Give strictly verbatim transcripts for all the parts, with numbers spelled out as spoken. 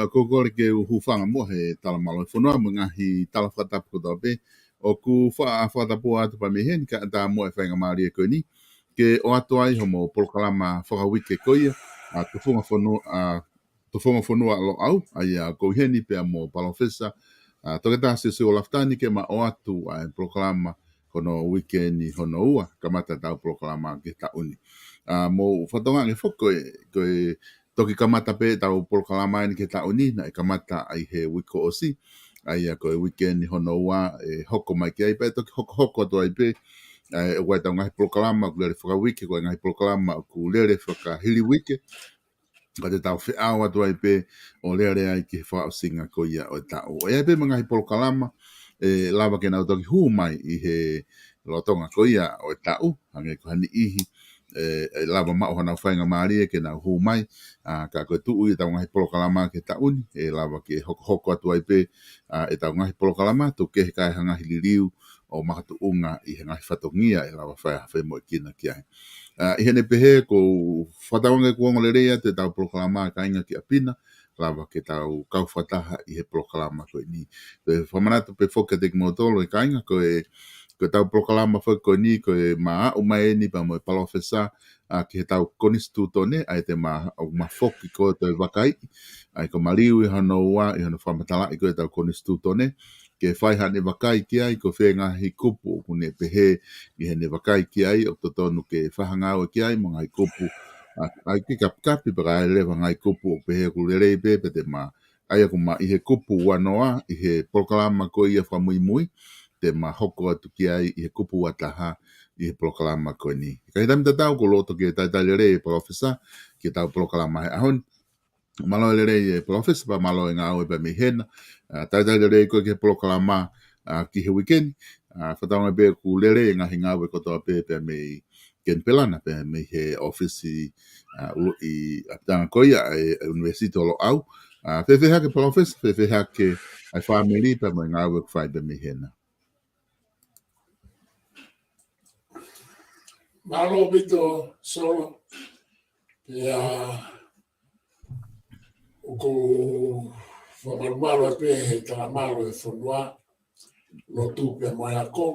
ʻOku ou kole ke u hūfanga muʻa he tala mālohi fonua mo e ngaahi tala fakatapu kotoa pē. ʻOku fa-, fakatapu atu pē mei heni, kae ʻatā muʻa e faingamālie ko eni ke ʻoatu ai hoʻomo polokalama fakauike ko ia, ʻa Tufunga Fonua, ʻa Tufunga Fonua Loʻau, ʻa ia ʻoku ou ʻi heni pea mo Palōfesa, ʻa Toketā Siosiua Lafitani ke ma ʻoatu ʻa e polokalama hono uike ni hono ua, kamata ʻetau polokalama ki he taʻu ni. ʻA, mou fakatokangaʻi foki ko e, ko e toki kamata pē ʻetau polokalama eni ki he taʻu ni, naʻe kamata ʻi he uike kuo ʻosi, ʻa ia ko e uike ni hono ua ʻe hoko mai ki ai pē, toki hokohoko atu ai pē, ʻa e, ʻoku ʻi ai ʻetau ngaahi polokalama, ʻoku lele fakauike, ko e ngaahi polokalama, ʻoku lele fakahili uike, ka te tau feʻao atu ai pē ʻo lele ai ki he fakaʻosinga ko ia ʻo e taʻu. ʻE ʻi ai pē mo e ngaahi polokalama, ʻe lava ke nau toki hū mai ʻi he lolotonga ko ia ʻo e taʻu, hangē ko ha niʻihi, ʻe, ʻe lava maʻu honau faingamālie ke nau hū mai, ʻa, ka ko e tuʻu ʻetau ngaahi polokalama ki he taʻu ni, ʻe lava ke hokohoko atu ai pē, ʻa, ʻetau ngaahi polokalama, tuku kehe kae ʻi ai ha ngaahi liliu ʻo makatuʻunga ʻi he ngaahi fatongia ʻe lava fai ha femoʻuekina ki ai. ʻA, ʻi heʻene pehē ʻoku ou fakatauange ʻoku ongo lelei atu ʻetau polokalama kāinga ki ʻapi na, lava ke tau kau fakataha ʻi he polokalama ko eni. Pea fakamanatu pē foki kiate kimoutolu ʻe kāinga ko e, ko ʻetau polokalama foki ko eni ko e ma aʻu mai eni pea mo e Palōfesa, ʻa, ki heʻetau konisitūtone, ʻa ia te ma, ʻoku ma foki ko ē ʻo toe vakaiʻi, ʻa ia ko Maliu ʻi hono ua, ʻi hono fakamatalaʻi ko ē ʻetau konisitūtone, ke fai haʻane vakai ki ai, ko e fē ngaahi kupu ʻoku ne pehē ʻi heʻene vakai ki ai, ʻoku totonu ke fai ha ngāue ki ai, mo e ngaahi kupu, ʻa, ʻa ia ke kapikapi pē kae leva ngaahi kupu ʻoku pehē ʻoku lelei pē, pea te ma, ʻa ia ʻoku ma ʻi he kupu ua noa, ʻi he polokalama ko ia fakamuimui, te ma hoko atu ki ai ʻi he kupu ua taha, ʻi he polokalama ko eni. Ka ʻi he taimi tatau ʻoku ou loto ke talitali lelei e Palōfesa, ki heʻetau polokalama he ʻaho ni. Mālō e lelei e Palōfesa, pea mālō e ngāue pē mei hena. ʻA, talitali lelei koe ki he polokalama, ʻa, ki he uike ni. ʻA, fakatauange pē ʻoku lelei e ngaahi ngāue kotoa pē pē mei Kenipela na pē mei he ʻōfisi, ʻa, ʻuluʻi ʻapitanga ko ia ʻa e, ʻa e ʻUnivēsiti ʻo Loʻau. ʻA, fēfē hake Palōfesa, fēfē hake ʻa e fāmili pea mo e ngāue ʻoku fai pē mei hena. Mālō ʻaupito, Solo. Pea ʻoku ou fakamalumalu pē he tala mālohi e fonua, lotu pea mo e ako.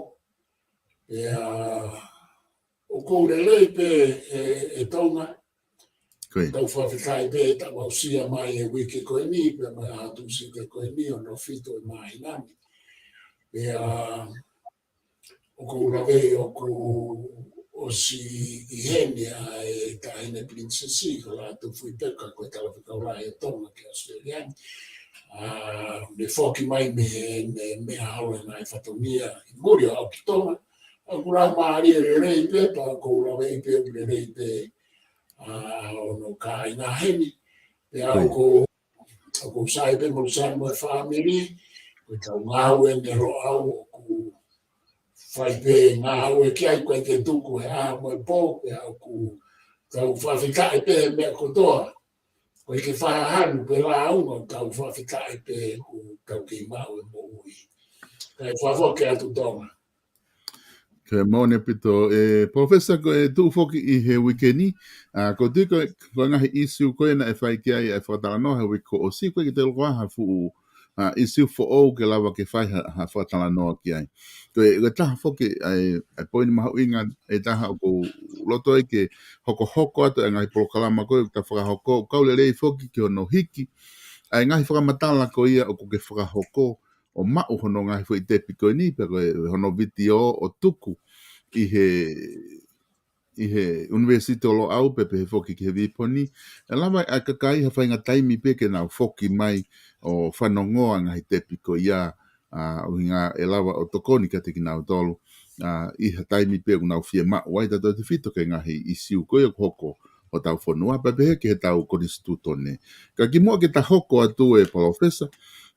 Pea ʻoku ou lelei pē ʻe, ʻe Tonga. Ko ia. Tau fakafetaʻi pē ʻetau aʻusia mai e uike ko eni, pea mo e ʻaho Tūsite ko eni, ʻo e fitu ʻo e māhina ni. Pea ʻoku ou lave ʻoku ʻosi ʻi heni ʻa e Taʻahine Pilinisesi, ko Lātūfuipeka, ko e Talafekau Lahi ʻo Tonga ki ʻAositelēlia ni. ʻA, ne foki mai mei he, mei, mei he ʻaho ʻo e ngaahi fatongia ʻi muli ʻo aʻu ki Tonga. ʻOku laumālie lelei pē, pea ʻoku ou lave pē ʻoku lelei pē, ʻa, hono kāinga heni. Pea ʻoku, ʻoku ou sai pē mo Luseane mo e fāmili, ko ʻetau ngāue ʻi Loʻau ʻoku fai pē ngāue ki ai, ʻoku ʻikai ke tuku he ʻaho mo e pō, pea ʻoku tau fakafetaʻi pē he meʻa kotoa. ʻOku ʻikai ke fakahanu pe lāunga, tau fakafetaʻi pē ʻoku tau kei maʻu e moʻui. Kae fakafoki atu Tonga. Ko e moʻoni ʻaupito, ʻe Palōfesa, ko e tuʻu foki ʻi he uike ni, ʻa, ʻoku ou tui ko e, ko e ngaahi ʻīsiu ko ē naʻe fai ki ai ʻa e fakatalanoa he uike kuo ʻosi, ʻoku ʻikai ke toe loko ai ha fuʻu, ʻa, ʻīsiu foʻou ke lava ke fai ha, ha fakatalanoa ki ai. Ko e, ko e taha foki ʻa e, ʻa e poini mahuʻinga ʻe taha ʻoku ou loto ai ke hokohoko atu ʻa e ngaahi polokalama ko ē ʻoku ta fakahoko, ʻoku kau lelei foki ki hono hiki ʻa e ngaahi fakamatala ko ia ʻoku ke fakahoko, ʻo maʻu hono ngaahi foʻi tepi ko eni, pea ko e hono vitiō ʻo tuku ʻi he, ʻi he ʻUnivēsiti ʻo Loʻau, pea pehē foki ki he Viponi. ʻE lava ʻa e kakai ha faʻahinga taimi pē ke nau foki mai ʻo fanongoa ngaahi tepi ko ia, ʻa, ʻuhinga ʻe lava ʻo tokoni kiate kinautolu, ʻa, ʻi ha taimi pē ʻoku nau fiemaʻu ai tautefito ki he ngaahi ʻīsiu ko ia ʻoku hoko ʻo hotau fonua, pea pehē ki heʻetau konisitūtone. Ka kimuʻa ke ta hoko atu ʻe Palōfesa,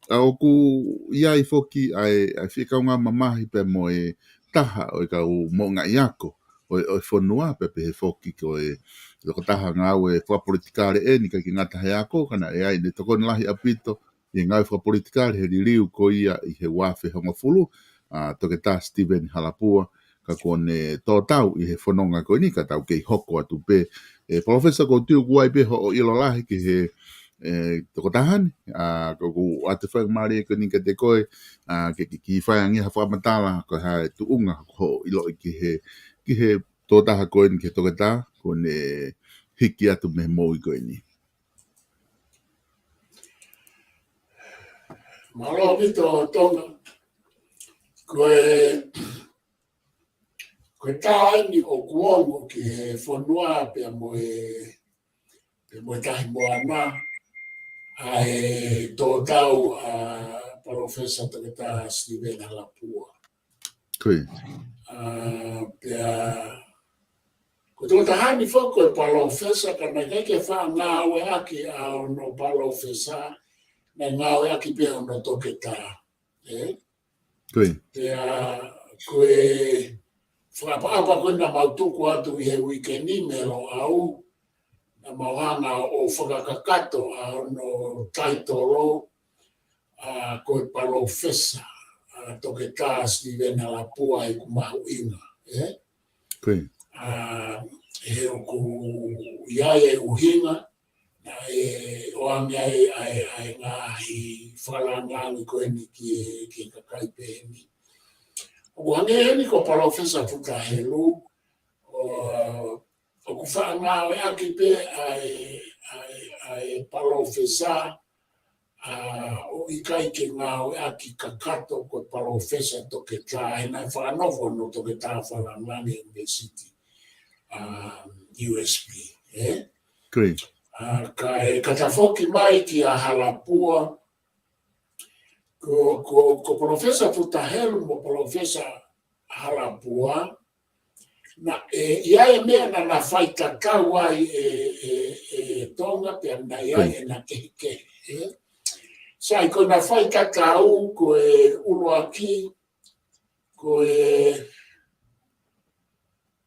ʻa, ʻoku ʻi ai foki ʻa e, ʻa e fie kaungā mamahi pea mo e taha ʻo e kau moʻungaʻi ako ʻo e, ʻo e fonua, pea pehē foki ko e tokotaha ngāue fakapolitikale eni, ʻikai ke ngata he ako, ka naʻe ʻi ai ʻene tokoni lahi ʻaupito ʻi he ngāue fakapolitikale he liliu ko ia ʻi he ua afe hongofulu, ʻa, Toketā Steven Halapua, ka kuo ne tō tau ʻi he fononga ko eni, ka tau kei hoko atu pē. ʻE Palōfesa, ʻoku ou tui ʻoku ʻi ai pē hoʻo ʻilo lahi ki he, e tokotaha ni, ʻa, ko ʻeku ʻoatu faingamālie ko eni kiate koe, ʻa, ke, ke, ke fai ange ha fakamatala, ko e hā e tuʻunga, ko hoʻo ʻiloʻi ki he, ki he tokotaha ko eni, ki he toketā, kuo ne hiki atu mei he moʻui ko eni. Mālō ʻaupito Tonga. Ko e, ko e tā eni ʻoku ongo ki he fonua pea mo e, pea mo e Tahi Moana, ʻa e tō tau ʻa Palōfesa Toketā Steven Halapua. Ko ia. ʻA, pea, ko e tokotaha ni foki ko e palōfesa ka naʻe ʻikai ke faʻa ngāueʻaki ʻa hono palōfesa, naʻe ngāueʻaki pē hono toketā. Ē? Ko ia. Pea, ko e fakaʻapaʻapa ko ē naʻa mau tuku atu ʻi he uike ni mei Loʻau, naʻa mau hanga ʻo fakakakato ʻa hono taitolo, ʻa, ko e palōfesa, ʻa, Toketā Steven Halapua ʻi heʻeku mahuʻinga, ē? Ko ia. ʻA, he ʻoku ʻi ai e ʻuhinga, naʻe ʻoange ai ʻa e, ʻa e ngaahi fakalāngilangi ko eni ki he, ki he kakai pehē ni. ʻOku hangē eni ko Palōfesa Futa Helu, ʻo, ʻoku faʻa ngāueʻaki pē ʻa e, ʻa e, ʻa e palōfesa, ʻa, ʻo ʻikai ke ngāueʻaki kakato ko e palōfesa toketā, he naʻe fakanofo hono toketā fakalāngilangi ʻi he ʻUnivēsiti, ʻa, U S P, ē? Ko ia. ʻA, kae, ka ta foki mai kia Halapua, ko, ko, ko Palōfesa Futa Helu mo Palōfesa Halapua, naʻe, ʻi ai e meʻa naʻa na faitatau ai ʻe, ʻe, ʻe Tonga pea naʻe ʻi ai ʻena kehekehe, ē? Sai, ko ʻena faitatau ko e ʻuluaki, ko e,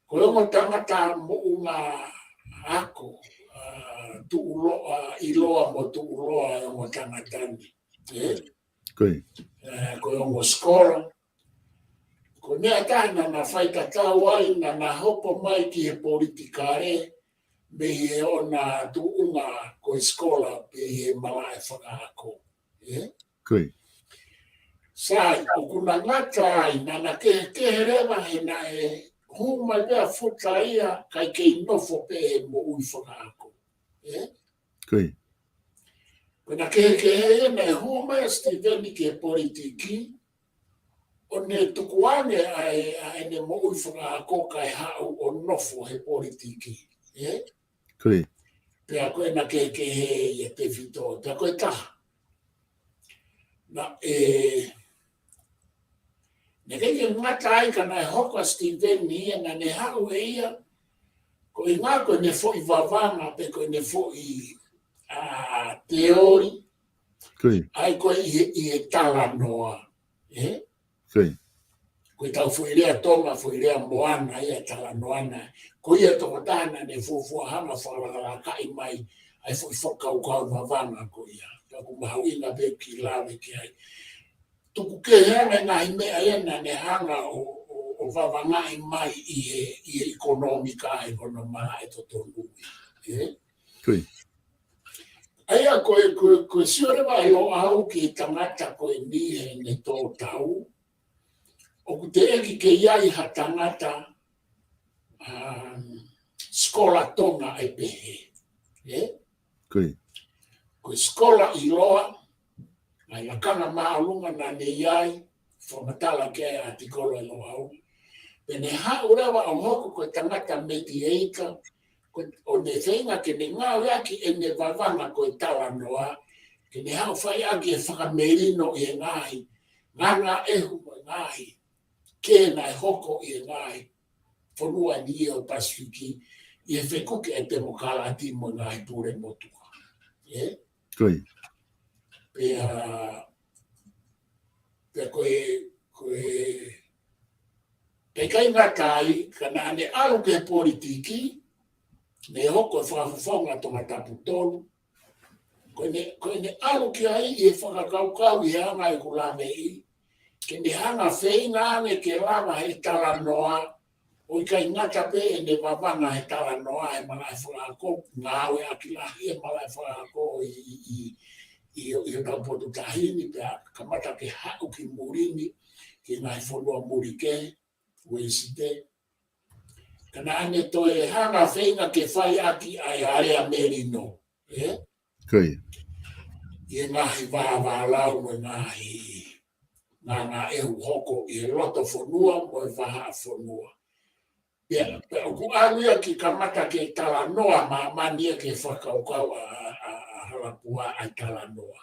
ko e ongo tangata moʻunga ako, ʻa, tuʻulo-, ʻa, ʻiloa mo tuʻuloa e ongo tangata ni. Ē? Ko ia. Ē, ko e ongo sikola. Ko e meʻa taha naʻa na faitatau ai, naʻa na hopo mai ki he politikale, mei he ʻona tuʻunga ko e sikola, pe ʻi he malaʻe fakaako. Ē? Ko ia. Sai, ʻoku na ngata ai, naʻa na kehekehe leva he naʻe hū mai pē ʻa Futa ia, kae kei nofo pē he moʻui fakaako. Ē? Ko ia. Ko ʻena kehekehe ia naʻe hū mai ʻa Steven ki he politiki, ʻo ne tukuange ʻa e, ʻa ʻene moʻui fakaako kae haʻu ʻo nofo he politiki. Ē? Ko ia. Pea ko ʻena kehekehe ia tefito, pea ko e taha. Naʻe, naʻe ʻikai ke ngata ai ka naʻe hoko ʻa Steven ia, naʻa ne haʻu ʻe ia, ko e ʻuhinga ko ʻene foʻi vavanga pe ko ʻene foʻi, ʻa, teoli, Ko ia. ʻA ia ko e ʻi he, ʻi he talanoa. Ē? Ko ia. Ko e tau foʻi lea Tonga, foʻi lea Moana ia talanoa na. Ko ia tokotaha naʻa ne fuofua hanga fakalakalakaʻi mai ʻa e foʻi fakakaukau vavanga ko ia. Pea ʻoku mahuʻinga pē ke lave ki ai. Tuku kehe ange ngaahi meʻa ia naʻa ne hanga ʻo, ʻo, ʻo vavangaʻi mai ʻi he, ʻi he ʻikonōmika ʻi hono malaʻe totonu. Ē? Ko ia. ʻA ia ko e, ko e, ko e sio leva ʻa Loʻau ki he tangata ko eni heʻene tō tau, ʻoku teʻeki ke ʻi ai ha tangata, um, sikola Tonga ʻe pehē. Ē? Ko ia. Ko e sikola ʻiloa, ngaahi lakanga māʻolunga naʻa ne ʻi ai, fakamatala ki ai ʻa e ʻatikolo ʻa Loʻau. Pea ne haʻu leva ʻo hoko ko e tangata mediator, ko e, ʻo ne feinga ke ne ngāueʻaki ʻene vavanga ko e talanoa, ke ne haʻu faiʻaki e fakamelino ʻi he ngaahi ngangaʻehu mo e ngaahi kē naʻe hoko ʻi he ngaahi fonua ni ʻo e Pasifiki, ʻi he fekuki ʻa e temokalati mo e ngaahi pule motuʻa. Ē? Ko ia. Pea, pea ko e, ko e, pea ʻikai ngata ai, ka naʻa ne ʻalu ki he politiki, ne hoko e fakafofonga Tongatapu tolu, ko ʻene, ko ʻene ʻalu ki ai ʻi he fakakaukau ʻi he anga ʻeku laveʻi, ke ne hanga feinga ange ke lava he talanoa, ʻo ʻikai ngata pē ʻene vavanga he talanoa he malaʻe fakahoko, ngāueʻaki lahi e malaʻe fakahoko ʻi, ʻi, ʻi, ʻi, ʻi hotau potu tahi ni, pea kamata ke haʻu ki muli ni, ki he ngaahi fonua muli kehe, Uēsite. Ka naʻa ne toe hanga feinga ke fai ʻaki ʻa e alea melino. ʻE? Ko ia. ʻI he ngaahi vāvālau mo e ngaahi ngāngāʻehu hoko ʻi he loto fonua mo e vahaʻa fonua. Pea, pea ʻoku ʻalu ia ke kamata ke talanoa māmani ia ke fakakaukau ʻa, ʻa, ʻa, ʻa Halapua ʻa e talanoa.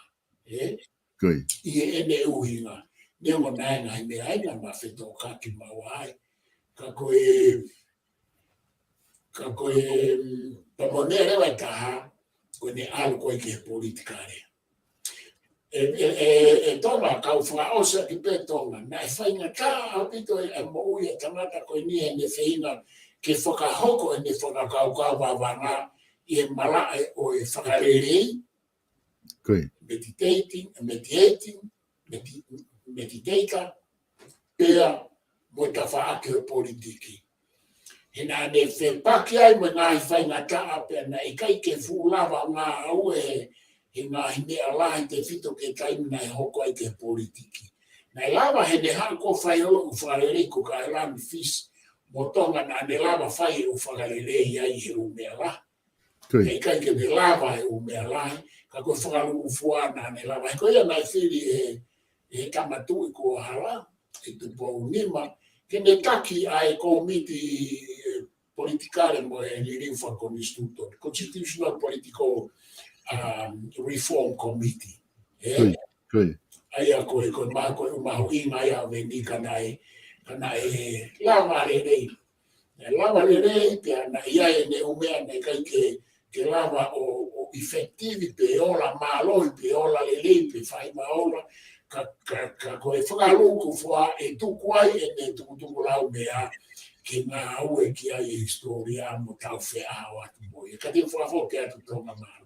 ʻE? Ko ia. ʻI heʻene ʻuhinga. Neongo naʻe ngaahi meʻa ʻi ai naʻa ma fetokaki maua ai. Ka ko e, ka ko e, mm, pea mo e meʻa leva ʻe taha, ko ʻene ʻalu ko ē ki he politikale. ʻE, ʻe, ʻe, ʻe Tonga, kau fakaʻosi ʻaki pē Tonga, naʻe faingataʻa ʻaupito e, e moʻui e tangata ko eni heʻene feinga ke fakahoko ʻene fakakaukau vavanga ʻi he malaʻe ʻo e fakalelei, Ko ia. meditating, mediating, medi-, meditator, pea mo e tafaʻaki ʻo e politiki. He naʻa ne fepaki ai mo e ngaahi faingataʻa pea naʻe ʻikai ke fuʻu lava ngāue he, he ngaahi meʻa lahi tefito ki he taimi naʻe hoko ai ki he politiki. Naʻe lava heʻene haʻu ko ē ʻo fai holo ʻū fakalelei ko Kailani, Fisi mo Tonga, naʻa ne lava fai e ʻū fakalelei ai he ʻū meʻa lahi. Ko ia. He ʻikai ke ne lava e ʻū meʻa lahi, ka ko e fakalūkufua naʻa ne lava. He ko ia naʻe fili ʻe, ʻe he tama tuʻi ko Hala, ʻe Tupou Nima, ke ne taki ʻa e kōmiti, ʻe, politikale mo e liliu fakakonisitūtone, constitutional political, um, reform committee. ʻE? Ko ia, ko ia. ʻA ia ko e, ko e ma-, ko e mahuʻinga ia ʻo ʻeni ka naʻe, ka naʻe lava lelei. Naʻe lava lelei, pea naʻe ʻi ai ʻene ʻū meʻa naʻe ʻikai ke, ke lava ʻo, ʻo effective pe ola mālohi pe ola lelei pe fai maʻola, ka, ka, ka ko e fakalūkufua ʻe tuku ai ʻene tukutuku lau meʻa ke ngāue ki ai e hisitōlia mo tau feʻao atu mo ia. Ka te u fakafoki atu Tonga, mālō.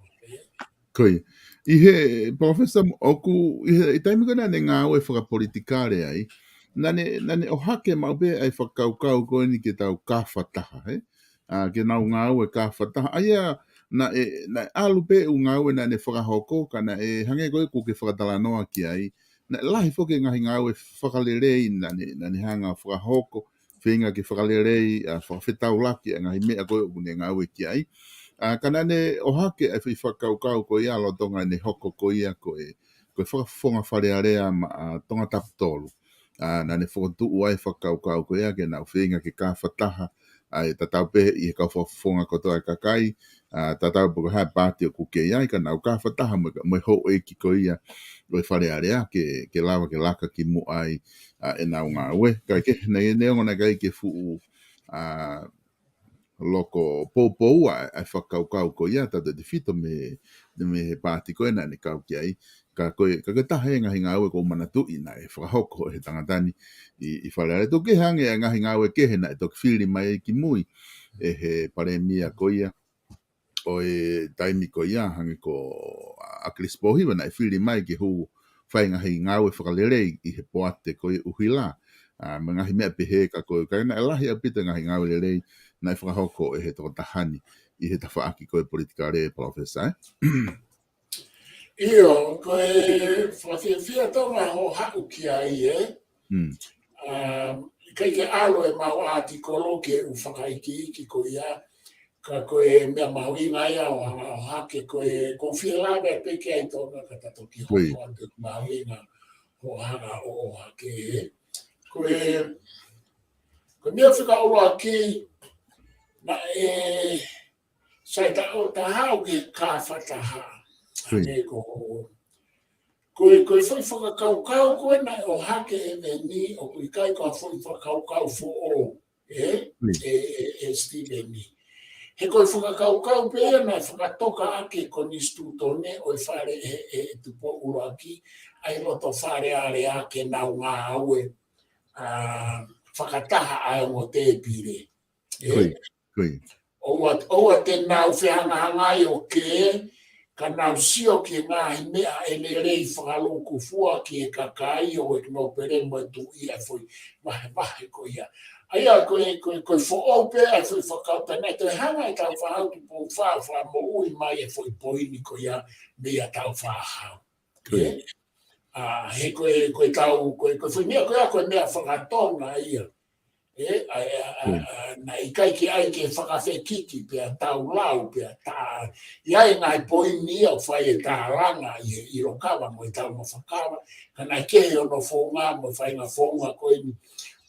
Ko ia. ʻI he, Professor, ʻoku, ʻi he, ʻi he taimi ko ē naʻa ne ngāue fakapolitikale ai, naʻa ne, naʻa ne ʻohake maʻu pē ʻa e fakakaukau ko eni ke tau kāfataha, he? ʻA, ke nau ngāue kāfataha. ʻA ia, naʻe, naʻe ʻalu pē ʻū ngāue naʻa ne fakahoko, ka naʻe hangē ko ē ʻoku ke fakatalanoa ki ai. Naʻe lahi foki e ngaahi ngāue fakalelei naʻa ne, naʻa ne hanga fakahoko, feinga ke fakalelei, ʻa, fakafetaulaki ʻa e ngaahi meʻa ko ē ʻoku ne ngāue ki ai. ʻA, ka naʻa ne ʻohake ʻa e foʻi fakakaukau ko ia lolotonga ʻene hoko ko ia ko e, ko e fakafofonga Fale Alea maʻa, ʻa, Tongatapu tolu. ʻA, naʻa ne fokotuʻu ai e fakakaukau ko ia ke nau feinga ke kāfataha, ʻa, ʻe tatau pē ʻi he kau fakafofonga kotoa e kakai, ʻa, tatau pe ko e hā e paati ʻoku kei ai, ka nau kāfataha mo e, mo e houʻeiki ko ia ʻo e Fale Alea ke, ke lava ke laka ki muʻa ai, ʻa, ʻenau ngāue. Kae kehe, naʻe, neongo naʻe ʻikai ke fuʻu, ʻa, loko poupoua ʻa e fakakaukau ko ia, tautefito mei, mei he paati ko ē naʻa ne kau ki ai. Ka ko e, ka ko e taha e ngaahi ngāue ʻoku ou manatuʻi naʻe fakahoko ʻe he tangata ni ʻi, ʻi Fale Alea. Tuku kehe ange ʻa e ngaahi ngāue kehe naʻe toki fili mai ki mui ʻe he palēmia ko ia ʻo e taimi ko ia, hangē ko ʻAkilisi Pōhiva, naʻe fili mai ke hū fai ngaahi ngāue fakalelei ʻi he poate ko ia ʻUhila. ʻA, mo e ngaahi meʻa pehē ka ko e, ka naʻe lahi ʻaupito e ngaahi ngāue lelei naʻe fakahoko ʻe he tokotaha ni ʻi he tafaʻaki ko ē politikale, Professor, ē? ʻIo, ko e fakafiefia Tonga hoʻo haʻu ki ai, ē? Hmm. ʻA, ʻikai ke ʻalu ʻemau ʻātikolo ki he ʻū fakaikiiki ko ia, ka ko e meʻa mahuʻinga ia hoʻo hanga ʻo ʻohake, ko e, ʻoku ou fie lave pē ki ai Tonga ka ta toki Ko ia. hoko atu, mahuʻinga hoʻo hanga ʻo ʻohake, ē? Ko e, ko e meʻa fika ʻuluaki, naʻe, sai ta ʻo ta haʻu ki he kāfataha. Ko ia. Hangē ko, ko e, ko e foʻi fakakaukau ko ē naʻe ʻohake ʻe Veni, ʻoku ʻikai ko ha foʻi fakakaukau foʻou, ē? Ko ia. ʻE, ʻe, ʻe Sitiveni. He ko e fakakaukau pē ia naʻe fakatoka ʻaki e konisitūtone ʻo e Fale ʻe, ʻe, ʻe Tupou ʻUluaki, ʻa e loto Fale Alea ke nau ngāue, ʻa, fakataha ʻa e ongo tēpile. Ē? Ko ia, ko ia. ʻOua, ʻoua te nau fehangahangai ʻo kē, ka nau sio ki he ngaahi meʻa ʻe lelei fakalūkufua ki he kakai ʻo e nōpele mo e tuʻi ʻa e foʻi vahevahe ko ia. ʻA ia ko e, ko e, ko e foʻou pē ʻa e foʻi fakakaukau pē naʻe toe hanga ʻe Tāufaʻāhau Tupou Fā ʻo fakamoʻui mai e foʻi poini ko ia mei a Tāufaʻāhau. Ko ia. ʻE? ʻA, he ko e, ko e tau, ko e, ko e foʻi meʻa ko ia, ko e meʻa fakatonga ia. ʻE, ʻa, ʻa, ʻa, ʻa, naʻe ʻikai ke ʻai ke fakafekiki pea tau lau pea tā. ʻI ai e ngaahi poini ia ʻoku fai e tālanga ʻi he ʻilo kava mo e taumafa kava, ka naʻe kehe hono founga mo e faʻahinga founga ko eni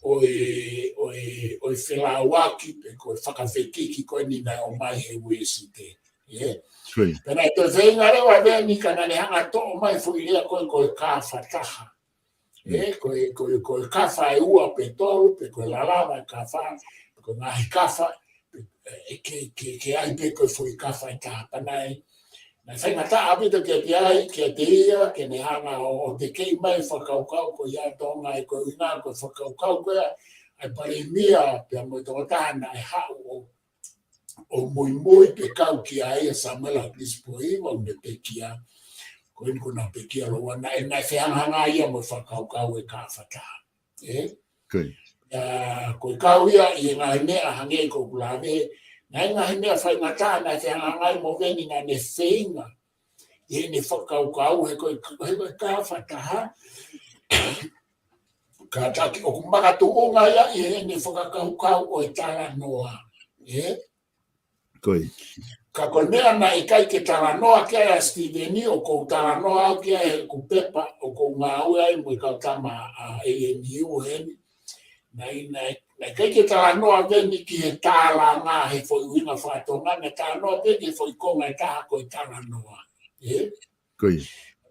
ʻo e, ʻo e, ʻo e felauaki pe ko e fakafekiki ko eni naʻe ʻomai he Uēsite. ʻE? Ko ia. Pea naʻe toe feinga leva Veni ka naʻa ne hanga toʻo mai foʻi lea ko e, ko e kāfataha. ʻE, ko e, ko e, ko e kafa ʻe ua pe tolu, pe ko e lalava e kafa, pe ko e ngaahi kafa, ʻe, ke, ke, ke ʻai pē ko e foʻi kafa ʻe taha pea naʻe, naʻe faingataʻa ʻaupito kiate ia, kiate ia, ke ne hanga ʻo, ʻo tekeʻi mai e fakakaukau ko ia ʻa Tonga ʻe ko e ʻuhinga ko e fakakaukau ko ia ʻa e palēmia pea mo e tokotaha naʻe haʻu ʻo ʻo muimui pe kau ki ai ʻa Samuela Kilisi Pōhiva ʻoku ne pekia. Ko eni kuo nau pekia lōua naʻe, naʻe fehangahangai ia mo e fakakaukau e kāfataha. ʻE? Ko ia. ʻA, ko e kau ia ʻi he ngaahi meʻa hangē ko ʻeku lave, ngaahi, ngaahi meʻa faingataʻa naʻe fehangahangai mo Veni naʻa ne feinga ʻi heʻene fakakaukau he ko e, he ko e kāfataha. Kātaki ʻoku makatuʻunga ia ʻi heʻene fakakaukau ʻo e talanoa. ʻE? Ko ia. Ka ko e meʻa naʻe ʻikai ke talanoa ki ai ʻa Sitīveni, ʻoku ou talanoa au ki ai he ʻeku pepa ʻoku ou ngāue ai mo e kau tama ʻa e ANU heni. Naʻe, naʻe, naʻe ʻikai ke talanoa Veni ki he tālanga he foʻi ʻuhinga fakatonga, naʻe talanoa pē ki he foʻi konga ʻe taha ko e talanoa. ʻE? Ko ia.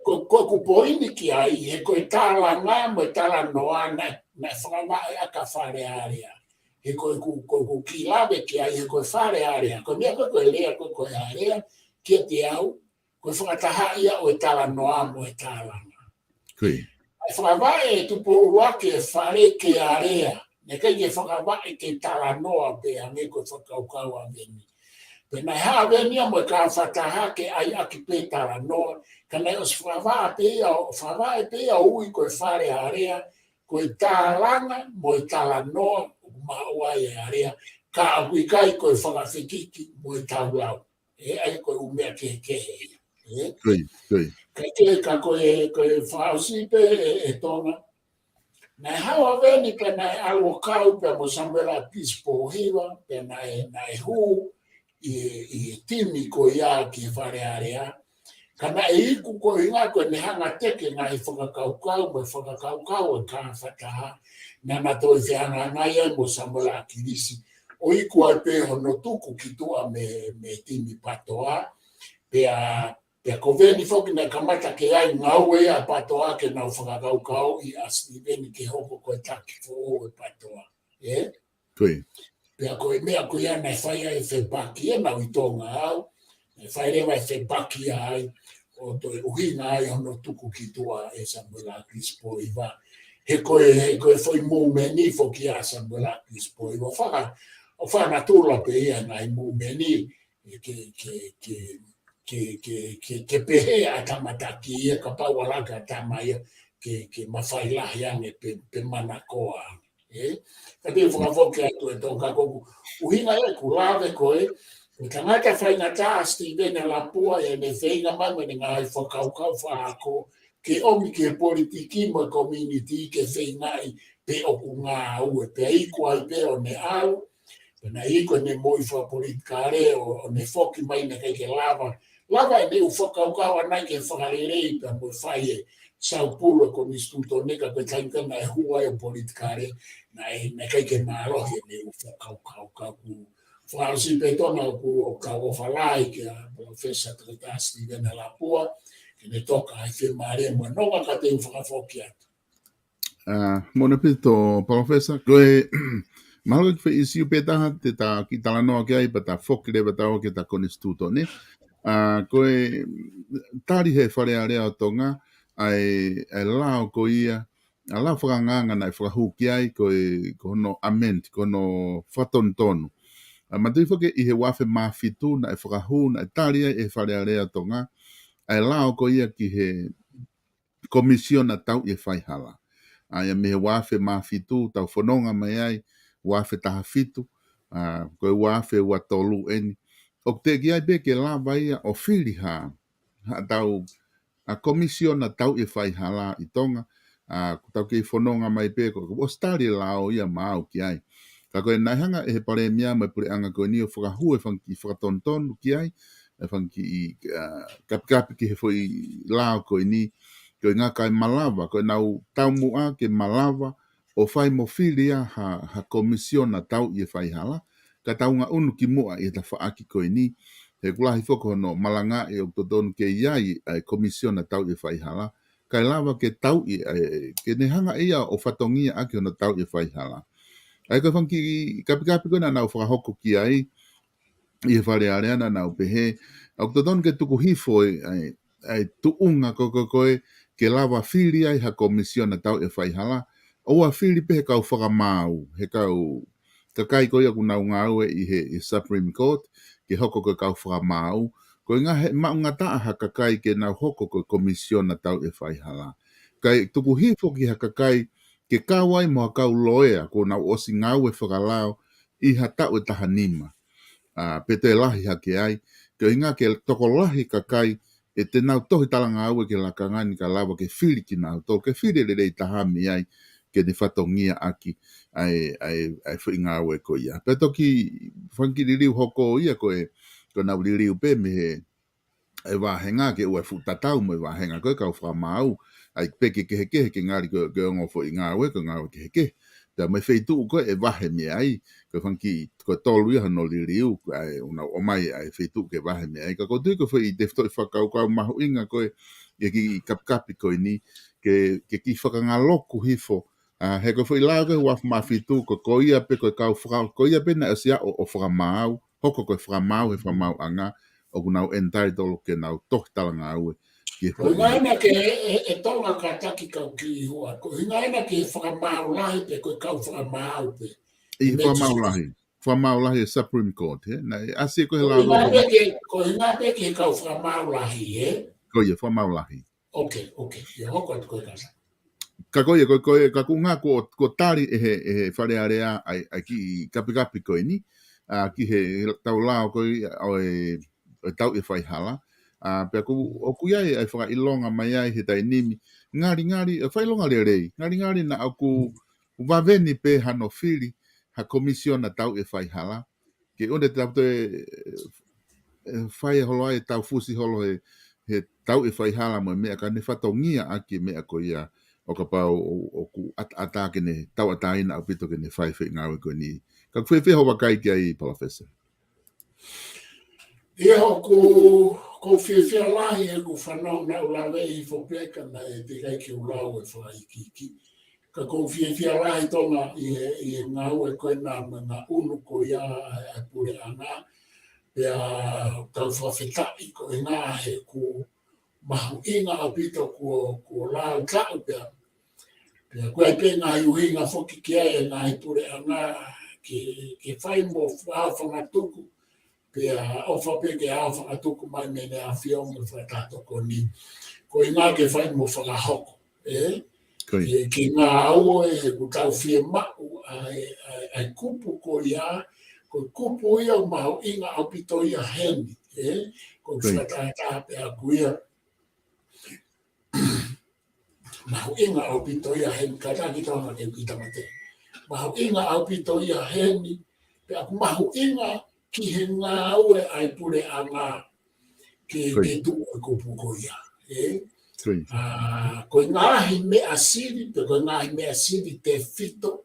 Ko, ko ʻeku poini ki ai, he ko e tālanga mo e talanoa naʻe, naʻe fakavaʻe ʻaki ʻa Fale Alea. He ko ʻeku, ko ʻeku kiʻi lave ki ai, he ko e Fale Alea. Ko e meʻa ko e, ko e lea ko e, ko e alea, kiate au, ko e fakatahaʻi ia ʻo e talanoa mo e tālanga. Ko ia. ʻA e fakavaʻe ʻe Tupou ʻUluaki e fale ke alea. Naʻe ʻikai ke fakavaʻe ke talanoa pē hangē ko e fakakaukau ʻa Veni. Pea naʻe haʻu Veni ia mo e kāfataha ke ʻai ʻaki pē talanoa. Ka naʻe ʻosi fakavaʻe pē ia ʻo, fakavaʻe pē ia ʻo ui ko e Fale Alea, ko e tālanga mo e talanoa ʻoku maʻu ai e alea, ka ʻoku ʻikai ko e fakafekiki mo e taulau. ʻE, ʻa ia ko e ʻū meʻa kehekehe ia. ʻE? Ko ia, ko ia. Ka ke, ka ko e, ko e fakaʻosi pē ʻe, ʻe Tonga. Naʻe haʻu ʻa Veni pea naʻe ʻalu ʻo kau pea mo Samuela Kilisi Pōhiva, pea naʻe, naʻe hū ʻi, ʻi he timi ko ia ki Fale Alea. Ka naʻe iku ko e ʻuhinga ko ʻene hanga teke ngaahi fakakaukau, mo e fakakaukau ʻo e kāfataha. Naʻa na toe fehangahangai ai mo Samuela Kilisi. ʻO iku ai pē hono tuku ki tuʻa mei, mei he timi PATOA. Pea, pea ko Veni foki naʻe kamata ke ʻai ngāue ia ʻa PATOA ke nau fakakaukauʻi ʻa Sitīveni ke hoko ko e taki foʻou ʻo e PATOA. ʻE? Ko ia. Pea ko e meʻa ko ia naʻe fai ai e fepaki, ʻenau ʻi Tonga au, naʻe fai leva e fepaki ai, ʻo toe ʻuhinga ai hono tuku ki tuʻa ʻe Samuela Kilisi Pōhiva. He ko e, he ko e foʻi mūmeni foki ʻa Samuela Kilisi Pōhiva. Faka, ʻo fakanatula pē ia ngaahi mūmeni, ke, ke, ke, ke, ke, ke, ke pehē ʻa e tama taki ia, kapau ʻe laka ʻa e tama ia, ke, ke mafai lahi ange pe, pe manakoa ange. ʻE? Ka te u fakafoki atu ʻe Tonga ko ʻeku ʻuhinga ia ʻeku lave ko e, ko e tangata faingataʻa ʻa Sitīveni Lapua ʻi heʻene feinga mai mo ʻene ngaahi fakakaukau fakaako, ke ʻomi ki he politiki mo e community ke feingaʻi pe ʻoku ngāue, pea iku ai pē ʻo ne ʻalu, pea naʻe iku ʻene moʻui fakapolitikale ʻo, ʻo ne foki mai naʻe ʻikai ke lava, lava ʻene ʻū fakakaukau ʻana ke fakalelei pea mo fai e saupulu e konisitūtone ka ko e taimi ko ē naʻe hū ai ʻo politikale, naʻe, naʻe ʻikai ke mālohi ʻene ʻū fakakaukau ka ʻoku fakaʻosi pē Tonga ʻoku ou kau ʻofa lahi kia Palōfesa Toketā Sitīveni Lapua, ke ne toka ai fiemālie mo nonga ka te u fakafoki atu. ʻA, mona pito, Palōfesa, ko e, mahalo ko e foʻi ʻīsiu pē taha te ta kiʻi talanoa ki ai, pea ta foki leva ʻo tau ki he ta konisitūtone. ʻA, ko e, tali he Fale Alea ʻo Tonga, ʻa e, ʻa e lao ko ia, ʻa e lao fakaangaanga naʻe fakahū ki ai, ko e, ko hono amend, ko hono fakatonutonu. ʻA, manatuʻi foki ʻi he ua afe mā fitu naʻe fakahū, naʻe tali ai ʻe he Fale Alea ʻo Tonga, ʻa e lao ko ia ki he Komisiona Tauʻi e Faihala. ʻA ia mei he ua afe mā fitu, tau fononga mai ai, ua afe taha fitu, ʻa, ko e ua afe ua tolu eni. ʻOku teʻeki ai pē ke lava ia ʻo fili ha, haʻatau, ʻa, Komisiona Tauʻi e Faihala ʻi Tonga, ʻa, ʻoku tau kei fononga mai pē, ko, ko ʻosi tali e lao ia maʻau ki ai. Ka ko e naʻe hanga ʻe he Palēmia mo e puleʻanga ko eni ʻo fakahū e fanga kiʻi fakatonutonu ki ai, e fanga kiʻi, ʻa, kapikapi ki he foʻi lao ko eni, ko e ngaahi kakai malava, ko ʻenau taumuʻa ke malava, ʻo fai mo fili ia ha, ha Komisiona Tauʻi e Faihala, ka tau ngaʻunu ki muʻa ʻi he tafaʻaki ko eni, he ʻoku lahi foki hono malangaʻi ʻoku totonu ke ʻi ai ʻa e Komisiona Tauʻi e Faihala, kae lava ke tauʻi, ʻa e, ke ne hanga ʻe ia ʻo fatongia ʻaki hono tauʻi e faihala. ʻA ia ko e fanga kiʻi kapikapi ko ē naʻa nau fakahoko ki ai, ʻi he Fale Alea naʻa nau pehē, ʻoku totonu ke tuku hifo e, ʻa e, ʻa e tuʻunga ko, ko, ko ē ke lava fili ai ha Komisiona Tauʻi e Faihala, ʻoua fili pē he kau fakamaau, he kau kakai ko ia ʻoku nau ngāue ʻi he, ʻi Supreme Court, ke hoko ko e kau fakamaau, koeʻuhi he maʻungataʻa ha kakai ke nau hoko ko e Komisiona Tauʻi e Faihala. Kae tuku hifo ki ha kakai ke kau ai mo ha kau loea, kuo nau ʻosi ngāue fakalao ʻi ha taʻu ʻe taha nima. ʻA, pe toe lahi hake ai, koeʻuhi ke tokolahi kakai ʻe te nau tohi talangāue ki he lakanga ni ka lava ke fili kinautolu, ke fili lelei taha mei ai, ke ne fatongia ʻaki ʻa e, ʻa e, ʻa e foʻi ngāue ko ia. Pea toki fanga kiʻi liliu hoko ia ko e, ko ʻenau liliu pē mei he, ʻa e vāhenga ke ʻoua ʻe fuʻu tatau mo e vāhenga ko e kau fakamaau, ʻa ia pē ke kehekehe ke ngali ko e, ko e ongo foʻi ngāue, ko e ngāue kehekehe. Pea mo e feituʻu ko ē ʻe vahe mei ai, ko e fanga kiʻi, ko e tolu ia hono liliu, ʻa e ʻoku nau ʻomai ʻa e feituʻu ke vahe mei ai. Ka ʻoku ou tui ko e foʻi tefitoʻi fakakaukau mahuʻinga ko ē, ʻi he kiʻi kapikapi ko eni, ke, ke kiʻi fakangaloku hifo, ʻa, he ko e foʻi lao ko ē ua afe mā fitu, ko, ko ia pē, ko e kau faka-, ko ia pē naʻe ʻosi aʻu ʻo, ʻo fakamaau, hoko ko e fakamaau he fakamaauʻanga, ʻoku nau entitled ke nau tohi talangāue ki he foʻi. Ko e ngaahi ʻena ke e, e, e Tonga kātaki kau kiʻi hua. Ko e ngaahi ʻena ke fakamaau lahi pē, ko e kau fakamaau pē. ʻI he fakamaau lahi. Fakamaau lahi e Supreme Court, he? Naʻe ʻasi ko e lao. Ko e ngaahi ʻena ke, ko e ngaahi ʻena ke kau fakamaau lahi, he? Ko ia, fakamaau lahi. Ok, ok. Ia hoko atu ko e kasa. Ka ko ia, ko, ko, ka ʻoku ngā ko, ko tali ʻe he, ʻe he Fale Alea ʻa e, ʻa e kiʻi kapikapi ko eni, ʻa, ki he, he tau lao ko ia ʻo e, ʻo e tauʻi e faihala. ʻA, pea ʻoku, ʻoku ʻi ai ʻa e fakaʻilonga mai ai he taimi ni, ngalingali, ʻa e fakaʻilonga lelei, ngalingali naʻa ʻoku vave ni pē hano fili ha Komisiona Tauʻi e Faihala, ke ʻoua te tau toe, e, fai holo ai, tau fusi holo he, he tauʻi e faihala mo e meʻa ka ne fatongia ʻaki e meʻa ko ia ʻo kapau ʻo, ʻoku ʻat-, ʻatā ke ne tauʻatāina ʻaupito ke ne fai e foʻi ngāue ko eni. Ka ʻoku fiefia hoʻo vakai ki ai, Palōfesa. ʻIo, ʻoku, ʻoku ou fiefia lahi he ʻoku fanongo naʻa ku lave hifo pē ka naʻe teʻeki ai ke u lau e fakaikiiki. Ka ʻoku ou fiefia lahi Tonga ʻi he, ʻi he ngāue ko ena mo e ngaʻunu ko ia ʻa e, ʻa e puleʻanga. Pea ʻoku ou fakafetaʻi ko e ngaahi ʻeku mahuʻinga ʻaupito kuo, kuo lau taʻu pea. Pea ʻoku ʻi ai pē ngaahi ʻuhinga foki ki ai e ngaahi puleʻanga ke, ke fai mo fakafangatuku. Pea ʻofa pē ke ʻa fakatuku mai mei he ʻAfio mo e Fakataha Tokoni. Ko e ngaahi ke fai mo fakahoko, ē? Ko ia. Ke, ke ngāue he ʻoku tau fiemaʻu ʻa e, ʻa e, ʻa e kupu ko ia, ko e kupu ia ʻoku mahuʻinga ʻaupito ia heni, ē? Ko e, ko ia, fakatātā pē ʻaku ia. Mahuʻinga ʻaupito ia heni, kātaki Tonga ke kita mate. Mahuʻinga ʻaupito ia heni, pea ʻoku mahuʻinga ki he ngāue ʻa e puleʻanga ke, ko ia, ke tuʻu e kupu ko ia, ē? Ko ia. ʻA, ko e ngaahi meʻa sivi, pe ko e ngaahi meʻa sivi tefito,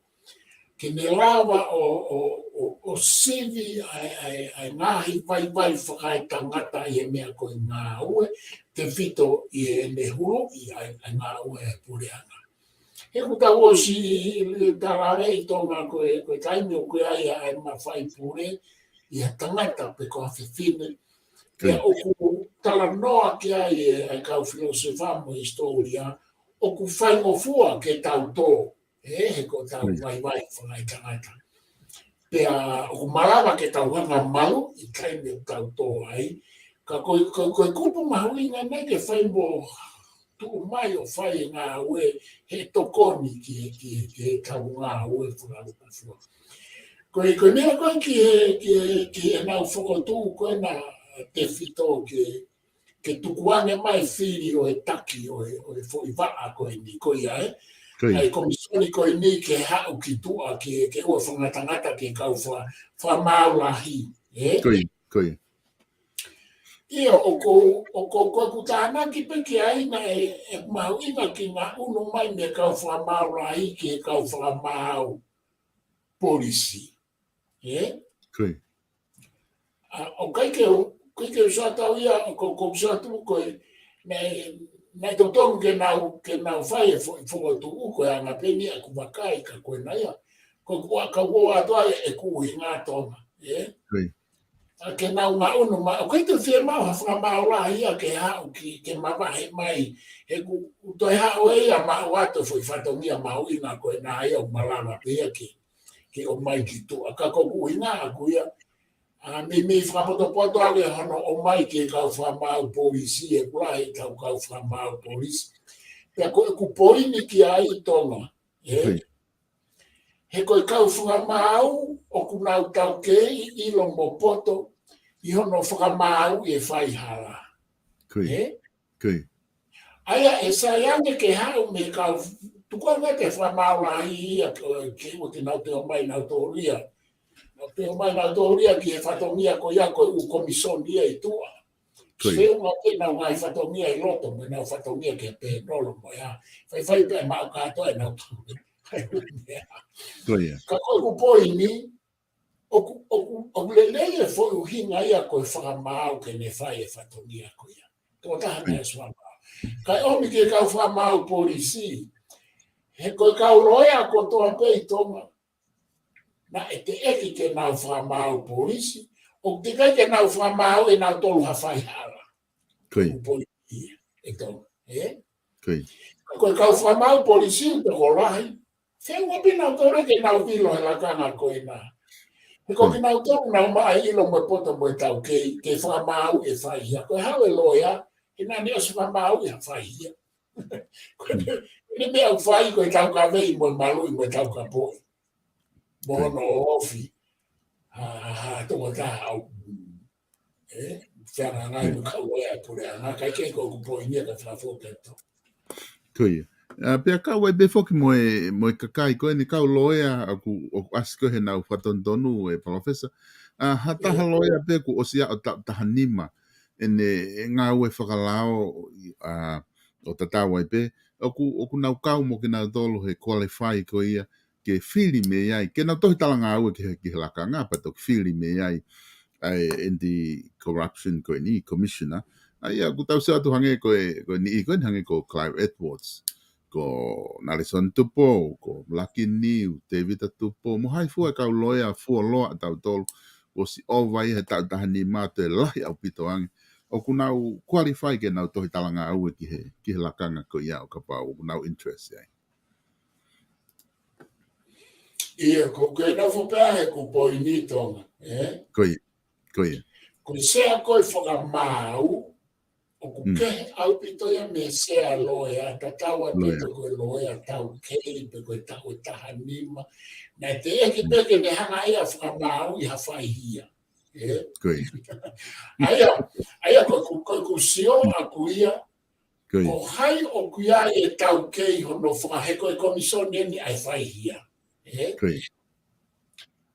ke ne lava ʻo, ʻo, ʻo, ʻo sivi ʻa e, ʻa e, ʻa e ngaahi vaivai fakaetangata ʻi he meʻa ko e ngāue, tefito ʻi heʻene huluʻi ʻa e, ʻa e ngāue ʻa e puleʻanga. He ʻoku tau ʻosi talave ʻi Tonga ko e, ko e taimi ʻoku ʻi ai ʻa e mafai pule ʻi ha tangata pe ko ha fefine. Pea, ko ia, ʻoku talanoa ki ai e, ʻa e kau filōsefa mo e hisitōlia, ʻoku faingofua ke tau tō, ē, he ko e tau, ko ia, vaivai fakaetangata. Pea ʻoku malava ke tau hanga malu ʻi he taimi ʻoku tau tō ai, Ka ko e, ko e, ko e kupu mahuʻinga naʻe ke fai mo tuʻu mai ʻo fai e ngāue he tokoni ki he, ki he, ki he kau ngāue fakalukufua. Ko e, ko e meʻa ko ē ki he, ki he, ki heʻenau fokotuʻu ko ē naʻe tefito ke, ke tukuange mai fili ʻo e taki ʻo e, ʻo e foʻi vaʻa ko eni ko ia, ē? Ko ia. ʻA e komisoni ko eni ke haʻu ki tuʻa ke, ke ʻoua fakangatangata ki he kau fa-, fakamaau lahi, ē? Ko ia, ko ia. ʻIo, ʻoku, ʻoku, ʻoku ou tānaki pē ki ai naʻe, ʻe mahuʻinga ke ngaʻunu mai mei he kau fakamaau lahi ki he kau fakamaau polisi. Ē? Ko ia. ʻA, ʻoku ʻikai ke, ʻikai ke u sio atu ia, ʻoku, ʻoku ou sio atu ko e, naʻe, naʻe totonu ke nau, ke nau fai e fo-, fokotuʻu ko e anga pē eni ʻeku vakai ka ko ena ia. Ko e kua ka ua atu ai ʻeku ʻuhinga Tonga. Ē? Ko ia. ʻA ke nau ngaʻunu mai, ʻoku ʻikai ke fiemaʻu ha fakamaau lahi ia ke haʻu ki, ke mavahe mai. He ʻoku toe haʻu ʻe ia maʻu atu e foʻi fatongia mahuʻinga ko ena ia ʻoku malava pē ia ke, ke ʻomai ki tuʻa. Ka ko ʻeku ʻuhinga ʻaʻaku ia, ʻa, meimei fakapotopoto ʻa e hono ʻomai ki he kau fakamaau polisi, ʻe kula he kau, kau fakamaau polisi. Pea ko ʻeku poini ki ai Tonga. Ē? Ko ia. He ko e kau fakamaau ʻoku nau taukei ʻilo mo poto ʻi hono fakamaauʻi e faihala. Ko ia. Ē? Ko ia. ʻA ia ʻe sai ange ke haʻu mei he kau tukuange ke fakamaau lahi ia ke, ke ʻoua te nau toe ʻomai nautolu ia. Nau toe ʻomai nautolu ia ki he fatongia ko ia ko e ʻū komisoni ia ʻi tuʻa. Ko ia. Feʻunga pē ʻenau ngaahi fatongia ʻi loto mo ʻenau fatongia ki he pēnolo mo ia. Faifai pē maʻu kātoa ʻenau tau. Ko ia. Ka ko ʻeku poini, ʻoku, ʻoku, ʻoku lelei e foʻi ʻuhinga ia ko e fakamaau ke ne fai e fatongia ko ia. Ko taha Ko ia. naʻe suama. Kae ʻomi ki he kau fakamaau polisi. He ko e kau loea kotoa pē ʻi Tonga naʻe teʻeki ke nau fakamaau polisi, ʻoku teʻeki ke nau fakamaau ʻe nautolu ha faihala. Ko ia. ʻOku poini ia ʻe Tonga, ē? Ko ia. Ko e kau fakamaau polisi ʻoku tokolahi. Feʻunga pē nautolu ke nau ʻilo he lakanga ko ena. He ko Ko ia. kinautolu naʻa nau maʻu ʻilo mo e poto mo e taukei, ke fakamaau e faihia. Ko e haʻu e loea, he naʻa ne ʻosi fakamaau e faihia. Ko e, ko e meʻa ʻoku fai ko e taukaveʻi mo e maluʻi mo e taukapoʻi. Mo Ko ia. hono ofi. Ha, ha, ha, toko taha au. Ē, feangai Ko ia. mo e kau loea puleʻanga, ka ʻikai ke ko ʻeku poini ia ka fakafoki atu. Ko ia. ʻA, pea kau ai pē foki mo e, mo e kakai ko eni kau loea ʻoku, ʻoku ʻasi ko ē heʻenau fakatonutonu ē Palōfesa. ʻA, ha taha Ē. loea pē kuo ʻosi ʻaʻo taʻu taha nima. ʻEne, ʻe ngāue fakalao, ʻa, ʻo tatau ai pē. ʻOku, ʻoku nau kau mo kinautolu he qualify ko ia ke fili mei ai. Ke nau tohi talangāue ki he, ki he lakanga pea toki fili mei ai ʻa e anti-corruption ko eni, commissioner. ʻA ia, ʻoku tau sio atu hangē ko e, ko e niʻihi ko eni hangē ko Clive Edwards, ko Nelson Tupou, ko Lucky Niu, Tevita Tupou, mo hai fua e kau loea fuoloa ʻatautolu, kuo ʻosi ʻova ia he taʻu taha nima toe lahi ʻaupito ange. ʻOku nau qualify ke nau tohi talangāue ki he, ki he lakanga ko ia ʻo kapau ʻoku nau interest ai. ʻIo, ko ke nau fopea he ko poini Tonga, ē? Ko ia, ko ia. Ko e sea ko e fakamaau, ʻoku Mm. kehe ʻaupito ia mei he sea loea, tatau ai pē Loea. pe ko e loea taukei, pe ko e taʻu ʻe taha nima. Naʻe teʻeki Mm. pē ke ne hanga ia fakamaau ʻi ha faihia. Ē? Ko ia. ʻA ia, ʻa ia ko, ko, ko, ko sio ʻaku ia, Ko ia. ko hai ʻoku ʻi ai e taukei hono fakahe ko e komisoni eni ʻa e faihia. Ē? Ko ia.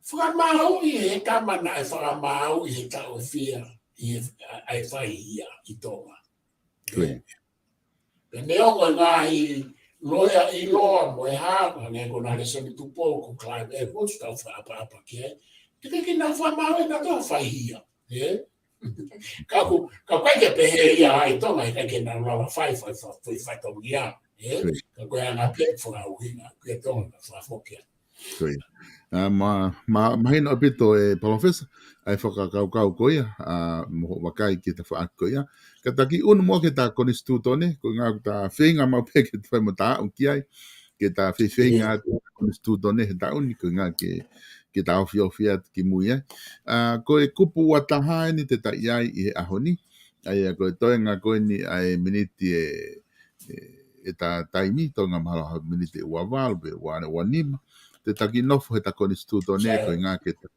Fakamaauʻi he tama naʻe fakamaauʻi he taʻu ʻe fiha ʻi he, ʻa e faihia ʻi Tonga. Ko ia. Pea neongo e ngaahi loea ʻiloa mo e hā, hangē ko Nelson Tupou, ko Clive Edwards, tau fakaʻapaʻapa ki ai. Teʻeki ke nau fakamaauʻi nautolu ha faihia. Ē? Ka ʻoku, ka ʻoku ʻikai ke pehē ia ʻa e Tonga, ʻikai ke nau lava fai, fai, fai, fai, fai Tonga ia. Ē? Ko ia. Ka ko e anga pē fakaʻuhinga, ko e Tonga, fakafoki. Ko ia. ʻA, ma, ma, mahino ʻaupito ʻe Palōfesa, ʻa e fakakaukau ko ia, ʻa, mo hoʻo vakai ki he tafaʻaki ko ia. Ka ta kiʻi ʻunu muʻa ki he ta konisitūtone, ko e ʻuhinga ʻoku ta feinga maʻu pē ke ta fai mo ta aʻu ki ai, ke ta fefeinga Ē. atu konisitūtone he taʻu ni, ko e ʻuhinga ke, ke ta ofiofi atu ki mui ai. ʻA, ko e kupu ua taha eni te ta ʻi ai ʻi he ʻaho ni. ʻA ia ko e toenga ko eni ʻa e miniti ʻe, ʻe, ʻeta taimi, toenga mahalo ha miniti ʻe ua valu pe ua, ua nima. Te ta kiʻi nofo he ta konisitūtone ko e ʻuhinga ke ta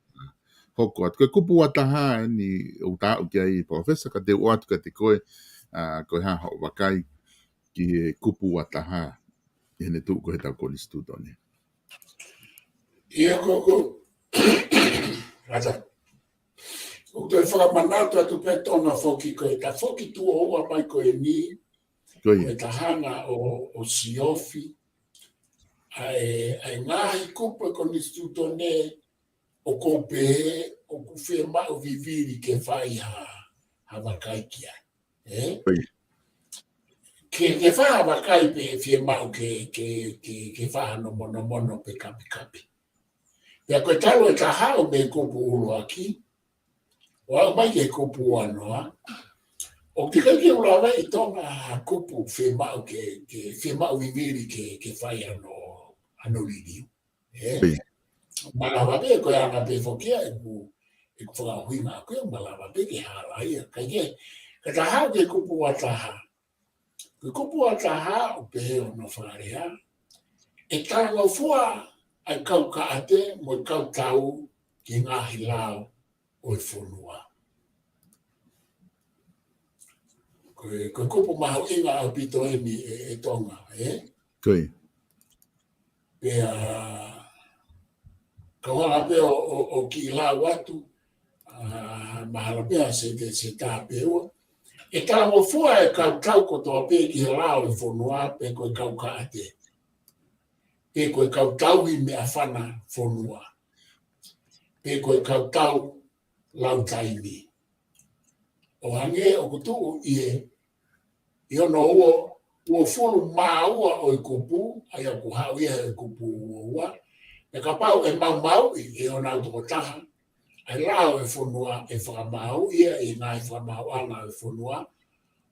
hoko atu. Ko e kupu ua taha eni ʻoku ta aʻu ki ai, Palōfesa, ka te u ʻoatu kiate koe, ʻa, ko e hā hoʻo vakai ki he kupu ua taha ʻi heʻene tuʻu ko e he ta konisitūtone. ʻIo, ko, ko. ʻAta. ʻOku toe fakamanatu atu pē Tonga foki ko e ta foki tuʻo ua mai ko eni, Ko ia. ko e ta hanga ʻo, ʻo siofi ʻa e, ʻa e ngaahi kupu ʻa e konisitūtone ʻoku ou pehē ʻoku fiemaʻu vivili ke fai ha, ha vakai ki ai. Ē? Ko ia. Ke, ke fai ha vakai pē fiemaʻu ke, ke, ke, ke fai ha nomonomono pe kapikapi. Pea ko e talu e ta haʻu mei he kupu ʻuluaki, ʻo aʻu mai ki he kupu ua noa, ʻoku teʻeki ke u lava ʻi Tonga ha kupu fiemaʻu ke, ke fiemaʻu vivili ke, ke fai hano, hano liliu. Ē? Ko ia. Malava pē ko e anga pē foki ia ʻeku, ʻeku fakaʻuhinga ʻaku ia, malava pē ke halaia. Kae kehe, ka ta haʻu ki he kupu ua taha. Ko e kupu ua taha ʻoku pehē hono fakalea: ʻE talangofua ʻa e kau kaʻate mo e kau tau ki he ngaahi lao ʻo e fonua. Ko e, ko e kupu mahuʻinga ʻaupito eni ʻe, ʻe Tonga, ē? Ko ia. Pea, kau hanga pē ʻo, ʻo, ʻo kiʻi lau atu, ʻa, mahalo pē ʻa e se, se, se tā pē ua. ʻE talangofua ʻa e kau tau kotoa pē ki he lao ʻo e fonua, pe ko e kau kaʻate, pe ko e kau tauhi meʻafana fonua, pe ko e kau tau lau taimi. ʻO hangē ʻoku tuʻu ʻi he, ʻi hono ua, uofulu mā ua ʻo e kupu, ʻa ia ʻoku haʻu ia he kupu ua ua. Pea kapau ʻe maumauʻi ʻe honau tokotaha ʻa e lao ʻo e fonua, ʻe fakamaau ia ʻi he ngaahi fakamaauʻanga ʻo e fonua,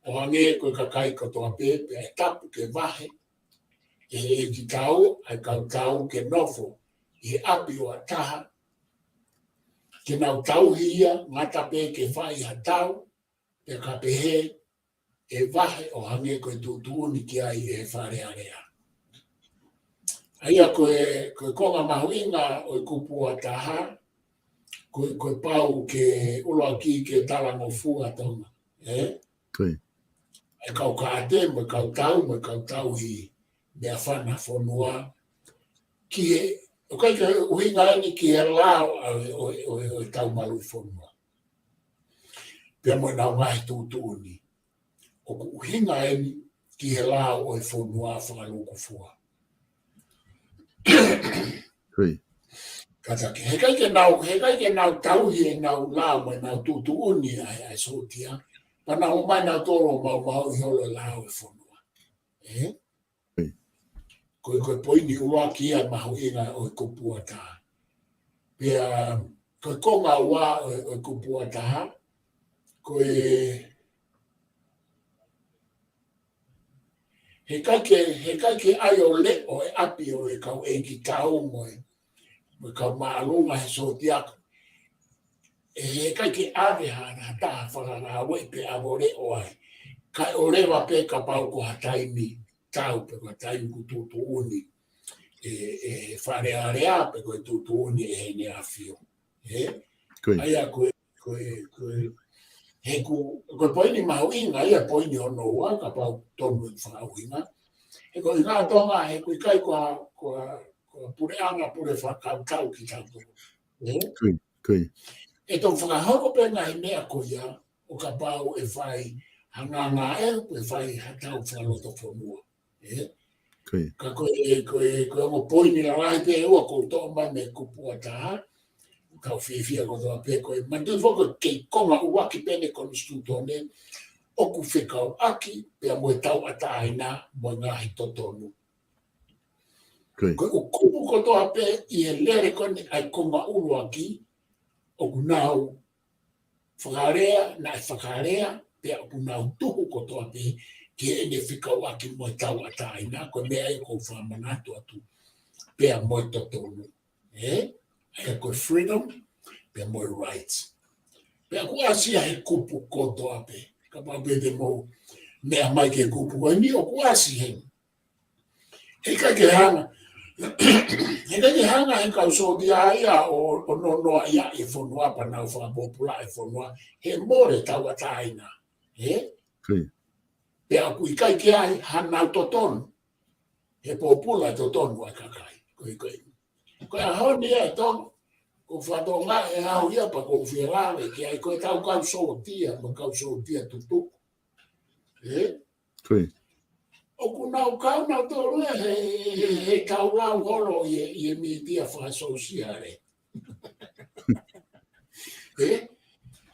ʻo hangē ko e kakai kotoa pē, pea ʻe tapu ke vahe ʻe he ʻeikitau ʻa e kau tau ke nofo ʻi he ʻapi ʻo ha taha, ke nau tauhi ia, ngata pē ke fai ha tau, pea ka pehē ʻe vahe ʻo hangē ko e tuʻutuʻuni ki ai ʻe he Fale Alea. ʻA ia ko e, ko e konga mahuʻinga ʻo e kupu ua taha, ko e, ko e pau ke ʻuluaki ke talangofua Tonga, ē? Ko ia. ʻA e kau kaʻate, mo e kau tau, mo e kau tauhi meʻafana fonua. Ki he, ʻoku ʻikai ke ʻuhinga eni ki he lao ʻo, ʻo, ʻo, ʻo e tau maluʻi fonua, pea mo ʻenau ngaahi tuʻutuʻuni. ʻOku ʻuhinga eni ki he lao ʻo e fonua fakalūkufua. Ko ia. Kātaki, he ʻikai ke nau, he ʻikai ke nau tauhi ʻenau lao mo ʻenau tuʻutuʻuni ʻa e, ʻa e sōtia, pea nau ō mai nautolu ʻo maumauʻi holo e lao ʻo e fonua. Ē? Ko ia. Ko e, ko e poini ʻuluaki ia mahuʻinga ʻo e kupu ua taha. Pea, ko e konga ua ʻo e, ʻo e kupu ua taha, ko e, he ʻikai ke, he ʻikai ke ʻai ʻo leʻo e ʻapi ʻo e kau ʻeikitau mo e, mo e kau māʻolunga he sōtia. ʻE, he ʻikai ke ʻave ha, ha taha fakangāueʻi pe ʻave ʻo leʻo ai. Kae ʻoua leva pē kapau ko ha taimi tau pe ko ha taimi ʻoku tuʻutuʻuni ʻe, ʻe he Fale Alea pe ko e tuʻutuʻuni ʻe Heʻene ʻAfio. Ē? Ko ia. ʻA ia ko e, ko e, ko e, he ʻoku, ko e poini mahuʻinga ia, poini hono ua, kapau tonu e fakaʻuhinga. He ko e ʻuhinga Tonga, he ʻoku ʻikai ko ha, ko ha, ko ha puleʻanga pule fakakautau kitautolu. Ē? Ko ia, ko ia. ʻE toki fakahoko pē ngaahi meʻa ko ia, ʻo kapau ʻe fai ha ngāngāʻehu pe fai ha tau fakalotofonua. Ē? Ko ia. Ka ko e, ko e, ko e ongo poini lalahi pē ʻe ua ʻoku ou toʻo mai mei he kupu ua taha, kau fiefia kotoa pē ko e, manatuʻi foki ko e kei konga ʻuluaki pē eni e konisitūtone, ʻoku fekauʻaki pea mo e tauʻatāina mo e ngaahi totonu. Ko ia. Ko e ʻū kupu kotoa pē ʻi he lele ko eni ʻa e konga ʻuluaki, ʻoku nau fakalea, naʻe fakalea, pea ʻoku nau tuhu kotoa pē ki heʻene fekauʻaki mo e tauʻatāina, ko e meʻa ia ʻoku ou fakamanatu atu, pea mo e totonu. Ē? ʻA ia ko e freedom, pea mo e rights. Pea ʻoku ʻasi ia he kupu kotoa pē. kapau pē te mou meʻa mai ki he kupu ko eni ʻoku ʻasi heni. He ʻikai ke hanga, he ʻikai ke hanga ʻe he kau sōtia ia ʻo, ʻo nonoa ia ʻi he fonua pea nau fakapōpulaʻi e fonua, he mole tauʻatāina. Ē? Pea ʻoku ʻikai ke ʻi ai hanau totonu. He pōpula e totonu ʻa e kakai. Ko e, ko e. Ko e ʻaho ni ʻe Tonga, ʻoku ou fakatokangaʻi ʻe au ia pea ʻoku ou fie lave ki ai, ko e tau kau sōtia, mo e kau sōtia tutuku. Ē? ʻOku nau kau nautolu ia he, he, he kau lau holo ʻi he, ʻi he mītia fakasōsiale. Ē?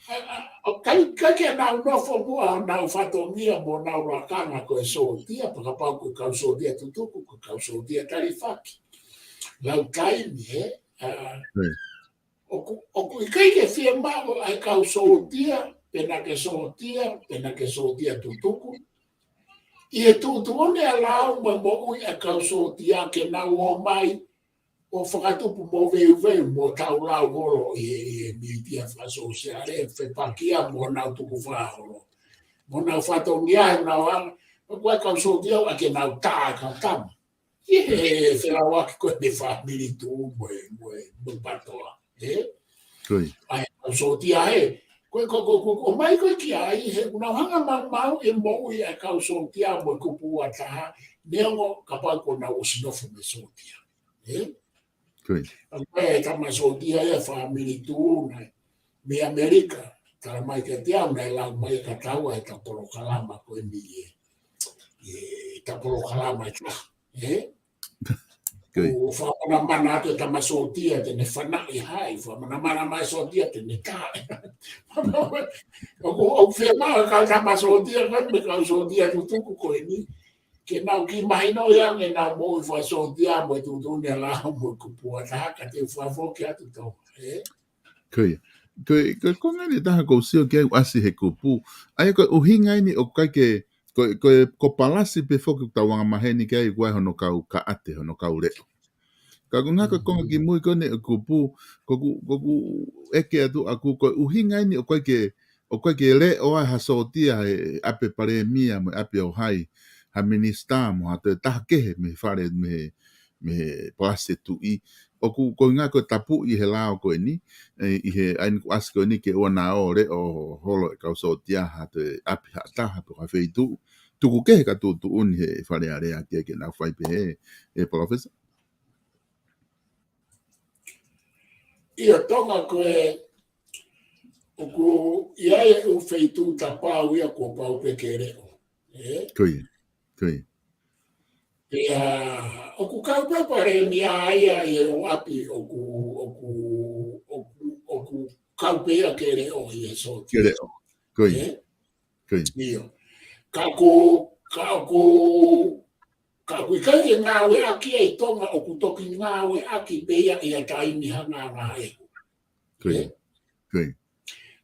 ʻA, ʻa, ʻoku ʻikai, ʻikai ke nau nofo muʻa honau fatongia mo honau lakanga ko e sōtia, pea kapau ko e kau sōtia tutuku, ko e kau sōtia talifaki. Lau taimi, ē? ʻA, ʻoku, ʻoku ʻikai ke fiemaʻu ʻa e kau sōtia, pe naʻa ke sōtia, pe naʻa ke sōtia tutuku. ʻI he tuʻutuʻuni ʻa e lao mo e moʻui ʻa e kau sōtia ke nau ō mai ʻo fakatupu moveuveu mo tau lau holo ʻi he, ʻi he mītia fakasōsiale, fepakia mo nau tukufakaholo. Mo nau fatongia he nau anga, ko e kau sōtia ʻoku ʻikai ke nau tā e kau tama. ʻI he felauʻaki ko e fāmili tuʻu mo e, mo e, mo e patoa. Ē? ʻA e kau sōtia he. Ko e, ko, ko, ko, ko mai ko e ki ai, he ʻoku nau hanga maumau e moʻui ʻa e kau sōtia mo e kupu ua taha, neongo kapau kuo nau ʻosi nofo mei he sōtia. Ē? ʻA e tama sōtia ia fāmili tuʻu nai. Mei ʻAmelika, tala mai kiate au naʻe lau mai ka tau ʻa e ta polokalama ko eni ē. ʻE ta polokalama ʻe taha. Ē? ʻO fakamanamana atu e tama sōtia te ne fanaʻi hai, fakamanamana mai sōtia te ne taʻe. ʻOku, ʻoku fiemaʻu e kau tama sōtia ko eni mo e kau sōtia tutuku ko eni. Ke nau kiʻi mahino ia ke nau moʻui fakasōtia mo e tuʻutuʻuni ʻa e lao mo e kupu ua taha ka te u fakafoki atu Tonga. Ē? Ko ia. Ko e, ko e, ko e ngaahi taha ʻoku ou sio ki ai ʻoku ʻasi he kupu. ʻA ia ko e ʻuhinga eni ʻoku ʻikai ke, ko e, ko e, ko Palasi pē foki ʻoku tau anga maheni ki ai ʻoku ʻi ai hono kau kaʻate, hono kau leʻo. Ka ko e ngaahi ko e konga kimui ko eni ʻo e kupu, ko ʻeku, ko ʻeku ʻeke atu ʻaku ko e ʻuhinga eni ʻoku ʻikai ke, ʻoku ʻikai ke leʻo ai ha sōtia he ʻapi palēmia mo e ʻapi ʻo hai, ha minisitā mo ha toe taha kehe mei he fale, mei he, mei he Palasi Tuʻi. ʻOku, ko e ngaahi ko e tapuʻi he lao ko eni, ē, ʻi he ʻaho ni ʻoku ʻasi ko eni ke ʻoua naʻa ō leʻo holo e kau sōtia ha toe ʻapi ha taha pe ha feituʻu. Tuku kehe ka tuʻutuʻuni he Fale Alea ke, ke nau fai pehē, ē Palōfesa? ʻIo Tonga ko e, ʻoku ʻi ai e ʻū feituʻu tapau ia kuo pau pē ke leʻo. Ē? Ko ia, ko ia. Pea, ʻoku kau pē palēmia ia ʻi he ʻū ʻapi ʻoku, ʻoku, ʻoku, ʻoku kau pē ia ke leʻo ʻi he sōtia. Ke leʻo. Ko ia. Ē? Ko ia. ʻIo. Ka ʻoku, ka ʻoku, ka ʻoku ʻikai ke ngāueʻaki ʻi Tonga ʻoku toki ngāueʻaki pē ia ʻi he taimi hangangaʻehu. Ko ia. Ē? Ko ia.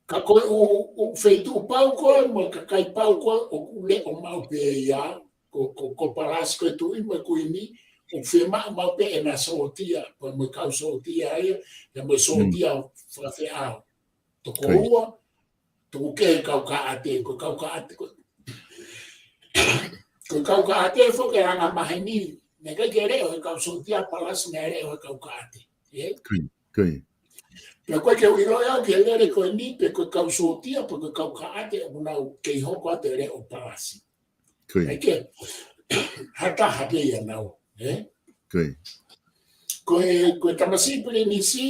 Ka ko e ʻū, ʻū feituʻu pau ko ē, mo e kakai pau ko ē, ʻoku leʻo maʻu pē ia, ko, ko, ko Palasi ko e tuʻi mo e kuini, ʻoku fiemaʻu maʻu pē ʻena sōtia, pea mo e kau sōtia ia, pea mo e sōtia fakafeʻao. Toko ua, tuku kehe kau kaʻate, ko e kau kaʻate, ko e, ko e kau kaʻate foki ʻe anga maheni, naʻe ʻikai ke leʻo he kau sōtia Palasi naʻe leʻo he kau kaʻate. Ē? Ko ia, ko ia. Pea ʻoku ʻikai ke u ʻiloʻi au ki he lele ko eni pe ko e kau sōtia, pe ko e kau kaʻate, ʻoku nau kei hoko atu e leʻo Palasi. Ko ia. ʻIkai ke, ha taha pē ia naua, ē? Ko ia. Ko e, ko e tamasiʻi pilinisi,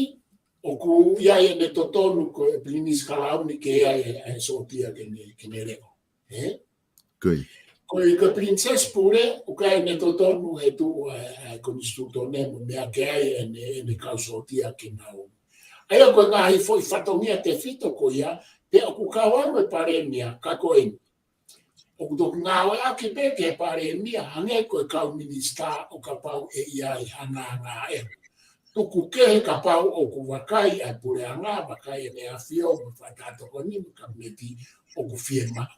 ʻoku ʻi ai ʻene totonu ko e pilinisi kalauni ke ʻi ai e, e sōtia ke ne, ke ne leʻo. Ē? Ko ia. Ko e, ko e pilinisesi pule, ʻoku ʻi ai ʻene totonu he tuʻu ʻa e, ʻa e konisitūtone mo e meʻa ke ʻi ai ʻene, ʻene kau sōtia ke nau. ʻA ia ko e ngaahi foʻi fatongia tefito ko ia, pea ʻoku kau ai mo e palēmia, ka ko eni. ʻOku toki ngāueʻaki pē ki he palēmia, hangē ko e kau minisitā ʻo kapau ʻe ʻi ai ha ngāngāʻehu. Tuku kehe kapau ʻoku vakai ʻa e puleʻanga, vakai ʻEne ʻAfio, mo e Fakataha Tokoni, mo e Kapineti ʻoku fiemaʻu.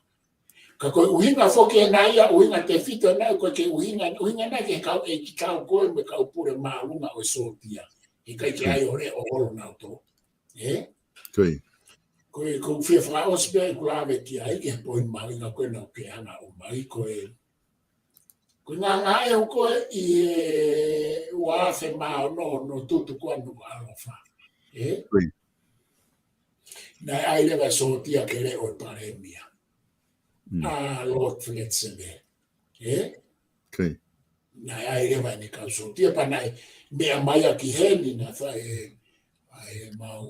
Ka ko e ʻuhinga foki ʻena ia, ʻuhinga tefito ʻena, ko e ke ʻuhinga, ʻuhinga ʻena ki he kau ʻeikitau ko ē mo e kau pule māʻolunga ʻo e sōtia. ʻIkai ke ʻi ai ʻo leʻo holo nautolu. Ē? Ko ia. Ko e, ʻoku ou fie fakaʻosi pē ʻeku lave ki ai, ki he poini mahuʻinga ko ē naʻa ke hanga ʻo ʻomai, ko e, ko e ngāngāʻehu ko ē ʻi he ua afe mā ono ʻo e tutu ko ē ʻa Nukuʻalofa. Ē? Naʻe ʻai leva e sōtia ke leʻo e palēmia. ʻA Lord Fletcher. Ē? Naʻe ʻai leva ʻene kau sōtia, pea naʻe meʻa mai ia ki heni, naʻe fai e, ʻa e mau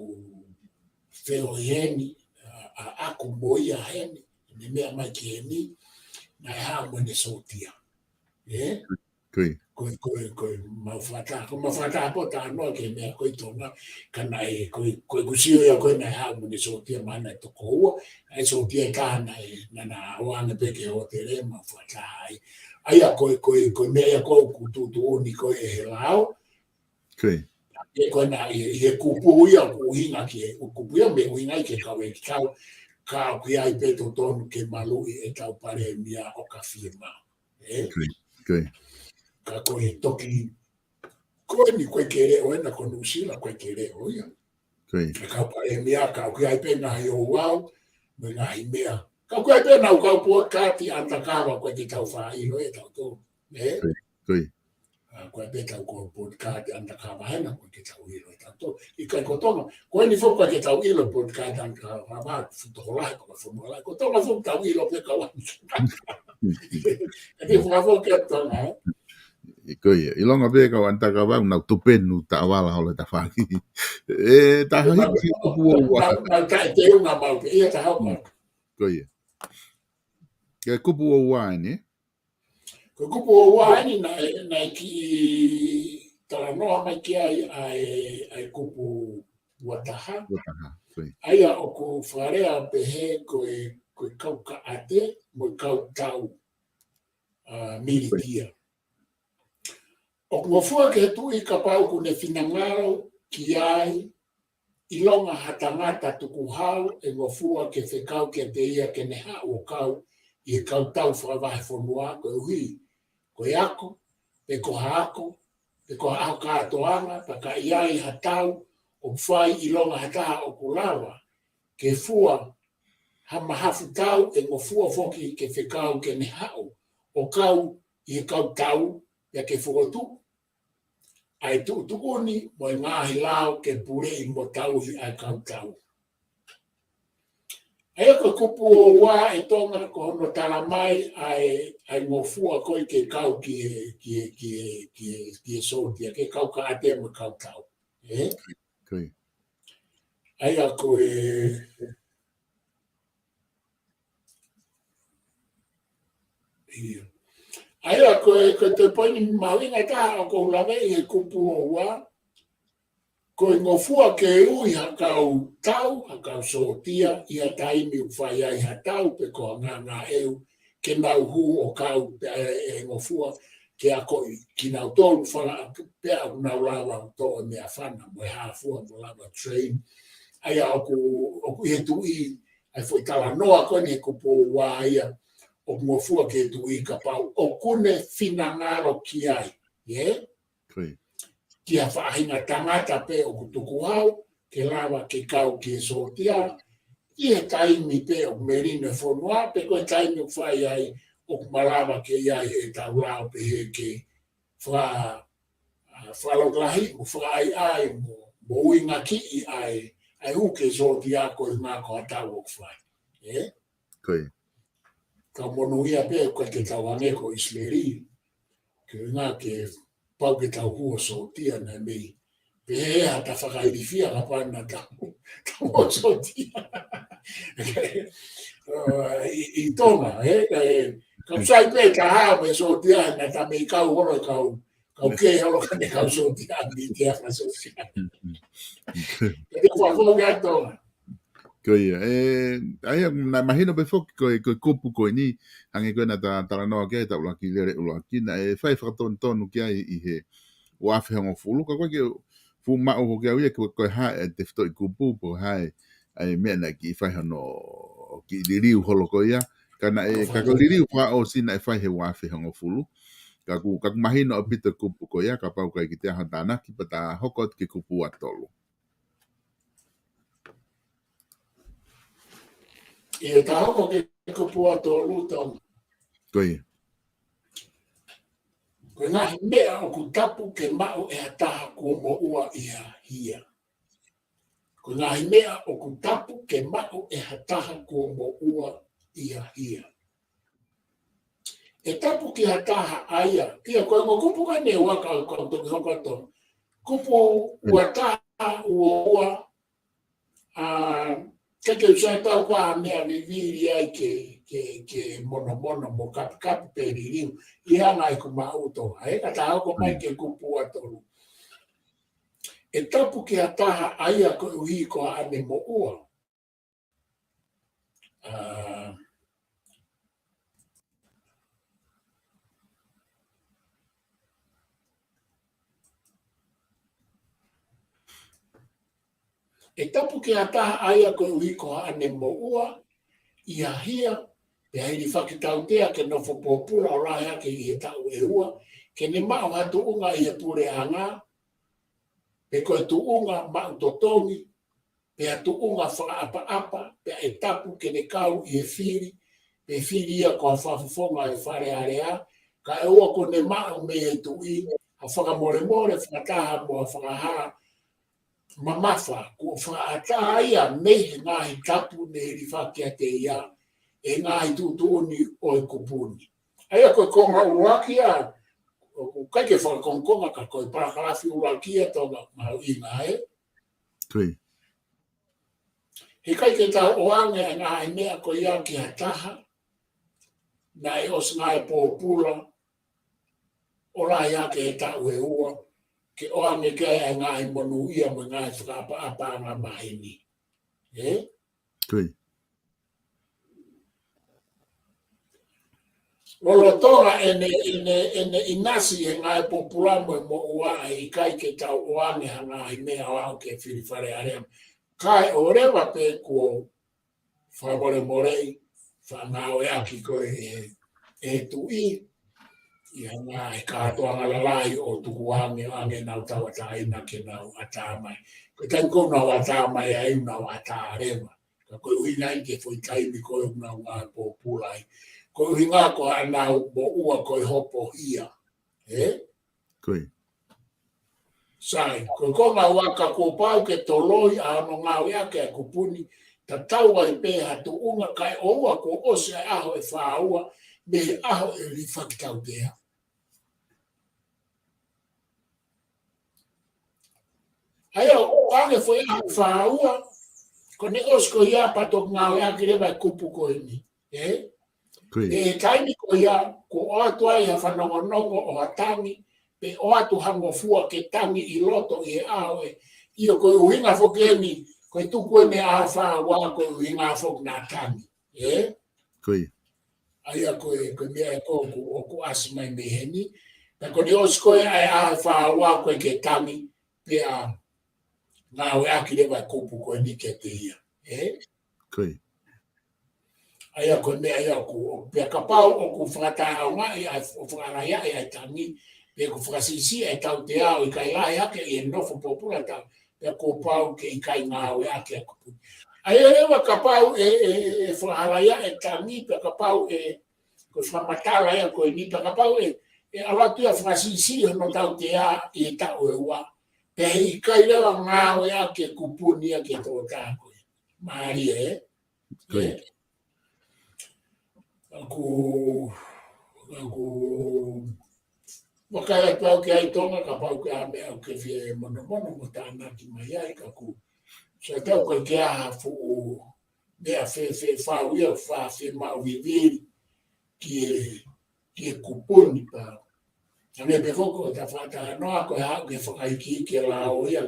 feohi heni, ʻa, ʻa ʻaku mo ia heni, ne meʻa mai ki heni, naʻe haʻu mo ʻene sōtia. Ē? Ko e, ko e, ko e mau fakataha, ko e mau fakataha pē ʻo talanoa ki he meʻa ko ē ʻi Tonga, ka naʻe, ko e, ko ʻeku sio ia ko ē naʻe haʻu mo ʻene sōtia mahalo naʻe toko ua, ʻa e sōtia ʻe taha naʻe, naʻa na ō ange pē ki he hōtele mau fakataha ai. ʻA ia ko e, ko e, ko e meʻa ia ko ē ʻoku tuʻutuʻuni ko ē ʻe he lao. Ko e. Ko e, ko ena ʻi, ʻi he kupu ia ʻoku ʻuhinga ki he, ʻoku kupu ia mei ʻuhinga ai ki he kau ʻeikitau, ka ʻoku ʻi ai pē totonu ke maluʻi ʻetau palēmia ʻo ka fiemaʻu. Ē? Ko e, ko e. Ka ko e toki, ko eni ko e kele ʻo ena ko Nuʻusila ko e kele ʻo ia. Ko e. Ka ko e palēmia ka ʻoku ʻi ai pē ngaahi ouau, mo e ngaahi meʻa. Ka ʻoku ʻi ai pē ʻenau kau podcast undercover ʻoku ʻikai ke tau faʻa ʻilo ʻe tautolu. Ē? Ko e, ko e. ʻA, ʻoku ʻi ai pē ʻetau kau podcast undercover hena ʻoku ʻikai ke tau ʻilo ʻe tautolu. ʻIkai ko Tonga, ko eni foki ʻoku ʻikai ke tau ʻilo podcast undercover, fuʻu tokolahi, ko e fonua lahi. Ko Tonga foki tau ʻilo pē kau undercover. ʻE te fua foki ʻa Tonga, ē? Ko ia, ʻilonga pē kau undercover, nau tupenu taʻovala holo tafaʻaki. Ē, taha hiki kupu ua. Nau, nau taʻeteunga mau pē, ia taha mau. Ko ia. Ko e kupu ua eni. Ko e kupu ua eni naʻe, naʻe kiʻi talanoa mai ki ai ʻa e, ʻa e kupu ua taha. Ua taha, ko ia. ʻA ia ʻoku fakalea pehē ko e, ko e kau kaʻate, mo e kau tau, ʻa, militia. ʻOku ngofua ki he tuʻi kapau ʻoku ne finangalo ki ai, ʻilonga ha tangata tukuhau ʻe ngofua ke fekau kiate ia ke ne haʻu ʻo kau ʻi he kau tau fakavahefonua koeʻuhi ko e ako, pe ko ha ako, pe ko ha ʻaho kātoanga, pea ka ʻi ai ha tau ʻoku fai ʻilonga ha taha ʻoku lava ke fua ha mahafu tau ʻe ngofua foki ke fekau ke ne haʻu ʻo kau ʻi he kau tau, pea ke fokotuʻu ʻa e tuʻutuʻuni mo e ngaahi lao ke puleʻi mo tauhi ʻa e kau tau. ʻA ia ko e kupu ua ʻe Tonga ko hono tala mai ʻa e, ʻa e ngofua ko ē ke kau ki he, ki he, ki he, ki he, ki he sōtia, ke kau kaʻate mo e kau tau. Ē? Ko ia. ʻA ia ko e, ʻIo. ʻA ia, ko e, ko e toe poini mahuʻinga ʻe taha ʻoku ou lave ʻi he kupu ua, ko e ngofua ke ui ha kau tau, ha kau sōtia, ʻi ha taimi ʻoku fai ai ha tau, pe ko ha ngāngāʻehu, ke nau hū ʻo kau pē ʻa e, ʻe ngofua, ke akoʻi kinautolu fanga pea ʻoku nau lava ʻo toʻo e meʻafana, mo e hā fua mo lava train. ʻA ia ʻoku, ʻoku ʻi he tuʻi, ʻa e foʻi talanoa ko eni he kupu ua ia, ʻoku ngofua ki he tuʻi kapau ʻoku ne finangalo ki ai, ē? Ko ia. Ki ha faʻahinga tangata pē ʻoku tukuhau, ke lava ke kau ki he sōtia, ʻi he taimi pē ʻoku melino e fonua, pe ko e taimi ʻoku fai ai, ʻoku malava ke ʻi ai ʻetau lao pehē ke fa-, ʻa, fakalotolahi, mo fakaʻaiʻai, mo, mo uingakiʻi ʻa e, ʻa e uke sōtia ko e ngaahi ko ha tau ʻoku fai. Ē? Ko ia. Ka monūʻia pē ʻoku ʻikai ke tau hangē ko ʻIsileli. Ke ngā ke pau ke tau hū ʻo sōtia naʻe mei. Pehē ha ta fakailifia ka pana tau, tau ʻo sōtia. ʻI, ʻi Tonga, ē, ē, ka sai pē ta hā me sōtia, naʻa ta mei kau holo kau, kau kē holo ka ne kau sōtia, mi te a fa sōtia. Ke te fua fua kia Tonga. Ko ia, ē, ʻa ia, naʻe mahino pē foki ko e, ko e kupu ko eni, hangē ko ē naʻa ta talanoa ki ai he taʻu ʻuluaki, lele ʻuluaki, naʻe fai fakatonutonu ki ai ʻi he ua afe hongofulu, ka ko e ke fuʻu maʻu hoki au ia, ko, ko e hā e tefitoʻi kupu, ko e hā e, ʻa e meʻa naʻe kiʻi fai hono, kiʻi liliu holo ko ia, ka naʻe, ka ko e liliu fakaʻosi naʻe fai he ua afe hongofulu, ka ʻoku, ka ʻoku mahino ʻaupito e kupu ko ia, kapau ʻoku ʻikai ke te ʻi ai ha tānaki, pea ta hoko atu ki he kupu ua tolu. ʻE taha ko e kupu ʻa tolu, Tonga. Ko ia. Ko e ngaahi meʻa ʻoku tapu ke maʻu ʻe ha taha kuo moʻua ʻi ha hia. Ko e ngaahi meʻa ʻoku tapu ke maʻu ʻe ha taha kuo moʻua ʻi ha hia. ʻE tapu ki ha taha ʻa ia, kia ko e ongo kupu ka ne ua ka, ka toki hoko atu. Kupu ua taha ua ua, ʻa, ke ke usa tau ka meʻa vivili ai ke, ke, ke monomono mo kapikapi pe liliu. ʻI he ngaahi kupu maʻu Tonga. ʻE ka ta hoko mai ke kupu ua tolu. ʻE tapu ki ha taha ʻa ia koeʻuhi ko haʻane moʻua. ʻA, ʻE tapu ki ha taha ʻa ia koeʻuhi ko haʻane moʻua ʻi ha hia, pea hilifaki tautea ke nofo pōpula ʻo lahi hake ʻi he taʻu ʻe ua, ke ne maʻu ha tuʻunga ʻi he puleʻanga, pe ko e tuʻunga maʻu totongi, pea tuʻunga fakaʻapaʻapa, pea ʻe tapu ke ne kau ʻi he fili, pe fili ia ko ha fakafofonga ʻo e Fale Alea, kae ʻoua kuo ne maʻu mei he tuʻi ha fakamolemole fakataha mo ha fakahā mamafa, kuo fakaʻatā ia mei he ngaahi tapu ne hilifaki kiate ia ʻe he ngaahi tuʻutuʻuni ʻo e kupu ni. ʻA ia ko e konga ʻuluaki ia, ʻoku ʻikai ke fakakongokonga ka ko e palakalafi ʻuluaki ia Tonga mahuʻinga, ē? Ko ia. He ʻikai ke tau ʻoange ʻa e ngaahi meʻa ko ia ki ha taha naʻe ʻosi ngāue pōpula ʻo lahi hake he taʻu ʻe ua, ke ʻoange ki ai ʻa e ngaahi monūʻia mo e ngaahi fakaʻapaʻapa angamaheni. Ē? Ko ia. Lolotonga ʻene, ʻene, ʻene ʻinasi he ngāue pōpula mo e moʻua, ʻe ʻikai ke tau ʻoange ha ngaahi meʻa ʻo aʻu ki he fili Fale Alea. Kae ʻoua leva pē kuo fakamolemoleʻi, fakangāueʻaki ko ē ʻe he, ʻe he tuʻi ʻi he ngaahi kātoanga lalahi ʻo tukuange ange ʻenau tauʻatāina ke nau ʻatā mai. Ko e taimi ko ē ʻoku nau ʻatā mai ai, ʻoku nau ʻatā leva. Ka ko e ʻuhinga ia ki he foʻi taimi ko ē ʻoku nau ngāue pōpula ai. Ko e ʻuhinga ko haʻanau moʻua ko e hopo hia. Ē? Ko ia. Sai, ko e konga ua, ka kuo pau ke toloi ʻa hono ngāueʻaki ʻa e kupu ni, tatau ai pē ha tuʻunga kae ʻoua kuo ʻosi ʻa e ʻaho ʻe fā ua mei he ʻaho ʻe hilifaki tautea. ʻA ia ʻoange foʻi ʻaho ʻe fā ua, ko ʻene ʻosi ko ia pea toki ngāueʻaki leva e kupu ko eni. Ē? Ko ia. ʻI he taimi ko ia, kuo ʻoatu ai ha fanongonongo ʻo ha tangi, pe ʻoatu ha ngofua ke tangi ʻi loto ʻi he ʻaho ē. ʻIo, ko e ʻuhinga foki eni, ko e tuku eni ʻaho ʻe fā ua, ko e ʻuhinga foki naʻa tangi. Ē? Ko ia. ʻA ia ko e, ko e meʻa ē ʻoku, ʻoku ʻasi mai mei heni. Pea ko ʻene ʻosi ko ē ʻa e ʻaho ʻe fā ua ʻoku ʻikai ke tangi, pea ngāueʻaki leva e kupu ko eni kiate ia. Ē? Ko ia. ʻA ia ko e meʻa ia ʻoku, ʻo, pea kapau ʻoku fakataʻeʻaongaʻi ʻa e, ʻo fakalahi ʻa e tangi, pe ʻoku fakasiʻisiʻi ʻa e tautea ʻo ʻikai lahi hake ʻi he nofo pōpula tau, pea kuo pau ke ʻikai ngāueʻaki ʻa e kupu. ʻA ia leva kapau ʻe, ʻe, ʻe fakalahi ʻa e tangi, pea kapau ʻe, ko e fakamatala ia ko eni, pea kapau ʻe, ʻe ʻalu atu ia ʻo fakasiʻisiʻi hono tautea ʻi he taʻu ʻe ua, pea heʻikai leva ngāueʻaki e kupu ni ia ki he tokotaha ko ē. Mālie, ē? Ko ia. Ē? ʻOku, ʻoku, vakai atu au ki ai Tonga, kapau ko e hā e meʻa ʻoku ke fie monomono mo tānaki mai ai, ka ʻoku, sai tau ko e ke aha fuʻu meʻa fēfē fau ia, fēfē maʻu vivili ki he, ki he kupu ni pea. Hangē pē foki ko ʻeta fakatalanoa ko e haʻu ke fakaikiiki e lao ia.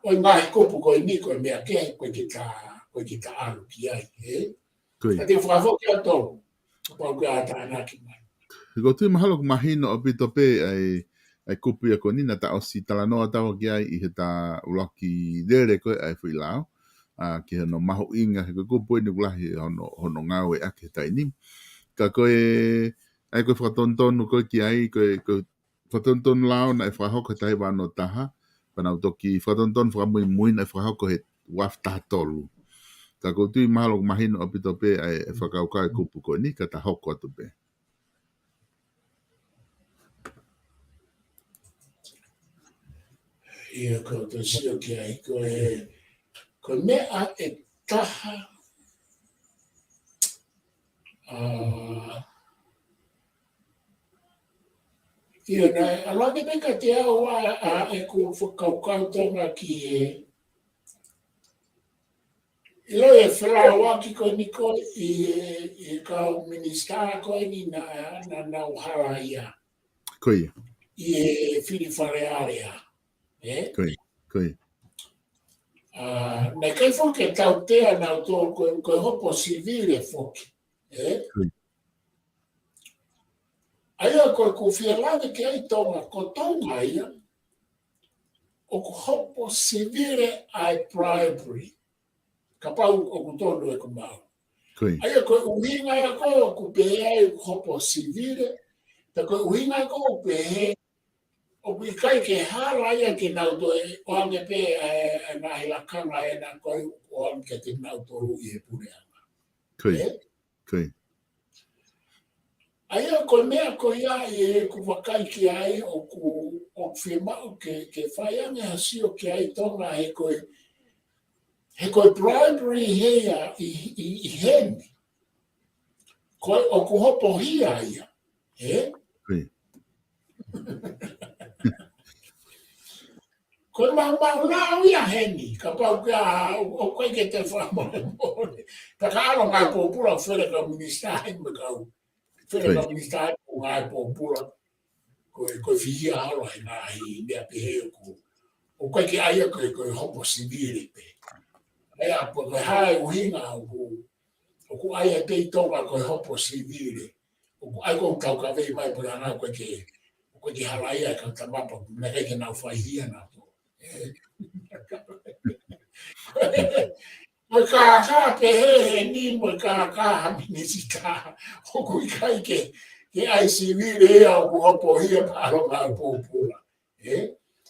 ʻOi ngaahi kupu ko eni ko e meʻa kehe, ʻoku ʻikai ke ta, ʻoku ʻikai ke ta ʻalu ki ai, ē? Ko ia. Ka te fakafoki atu, kapau ko e hā e tānaki mai. Ko e tui mahalo ʻoku mahino ʻaupito pē ʻa e, ʻa e kupu ia ko eni naʻa ta ʻosi talanoa atu ki ai ʻi heʻeta ʻuluaki lele ko ē ʻa e foʻi lao. ʻA, ki hono mahuʻinga he ko e kupu eni ʻoku lahi hono, hono ngāueʻaki he taimi ni. Ka ko e, ʻa ia ko e fakatonutonu ko ē ki ai, ko e, ko e fakatonutonu lao naʻe fakahoko he taha hiva ono taha, pea nau toki fakatonutonu fakamuimui naʻe fakahoko he ua afe taha tolu. Ka ʻoku ou tui mahalo ʻoku mahino ʻaupito pē ʻa e fakakaukau e kupu ko eni, ka ta hoko atu pē. ʻIo, ko e tau sio ki ai, ko e, ko e meʻa ʻe taha, ʻa, ʻio, naʻe ʻalu ange pē kiate au ʻa, ʻa ʻeku fakakaukau Tonga ki he, ʻilo e felāuaki ko eni ko ē ʻi he, ʻi he kau minisitā ko eni naʻa, naʻa nau halaia. Ko ia. ʻI he fili Fale Alea. Ē? Ko ia. Ko ia. ʻA, naʻe ʻikai foki ke tautea nautolu ko e, ko e hopo sivile foki. Ē? Ko ia. ʻA ia ko ʻeku fie lave ki ai Tonga, ko Tonga ia, ʻoku hopo sivile ʻa e bribery, kapau ʻoku tonu ʻeku maʻu. Ko ia. ʻA ia ko e ʻuhinga ia ko ē ʻoku pehē ai ʻoku hopo sivile, pea ko e ʻuhinga ko ē ʻoku pehē, ʻoku ʻikai ke hala ia ke nau toe ʻoange pē ʻa e, ʻa e ngaahi lakanga ʻena ko ē ʻoange kiate nautolu ʻi he puleʻanga. Ko ia. Ē? Ko ia. ʻA ia ko e meʻa ko ia ʻi heʻeku vakai ki ai ʻoku, ʻoku fiemaʻu ke, ke fai ange ha sio ki ai Tonga he ko e, he ko e bribery he ia ʻi, ʻi, ʻi heni. Ko e ʻoku hopohia ia. Ē? Ko ia. Ko e maumau lao ia heni, kapau ke ʻa, ʻo, ʻoku ʻikai ke te fakamolemole. Pea ka ʻalu ngaahi pōpula fele kau minisitā ʻi he kau. Fele Ko ia. kau minisitā ʻi he ngaahi pōpula. Ko e, ko e fihia ʻalu he ngaahi meʻa pehē ʻoku. ʻOku ʻikai ke ʻai ia ko e, ko e hopo sivile pē. ʻA ia, ko e hā e ʻuhinga ʻoku, ʻoku ʻai ai pē ʻi Tonga ko e hopo sivile. ʻOku ʻai ko e tau kavei mai puleʻanga ʻoku ʻikai ke, ʻoku ʻikai ke halaia e kau tama pōpula, naʻe ʻikai ke nau faihia nautolu. Ē. Mo e kākā pehē heni, mo e kākā ha minisitā. ʻOku ʻikai ke, ke ʻai sivile ia ʻoku hopohia pea ʻalu ngaahi pōpula. Ē?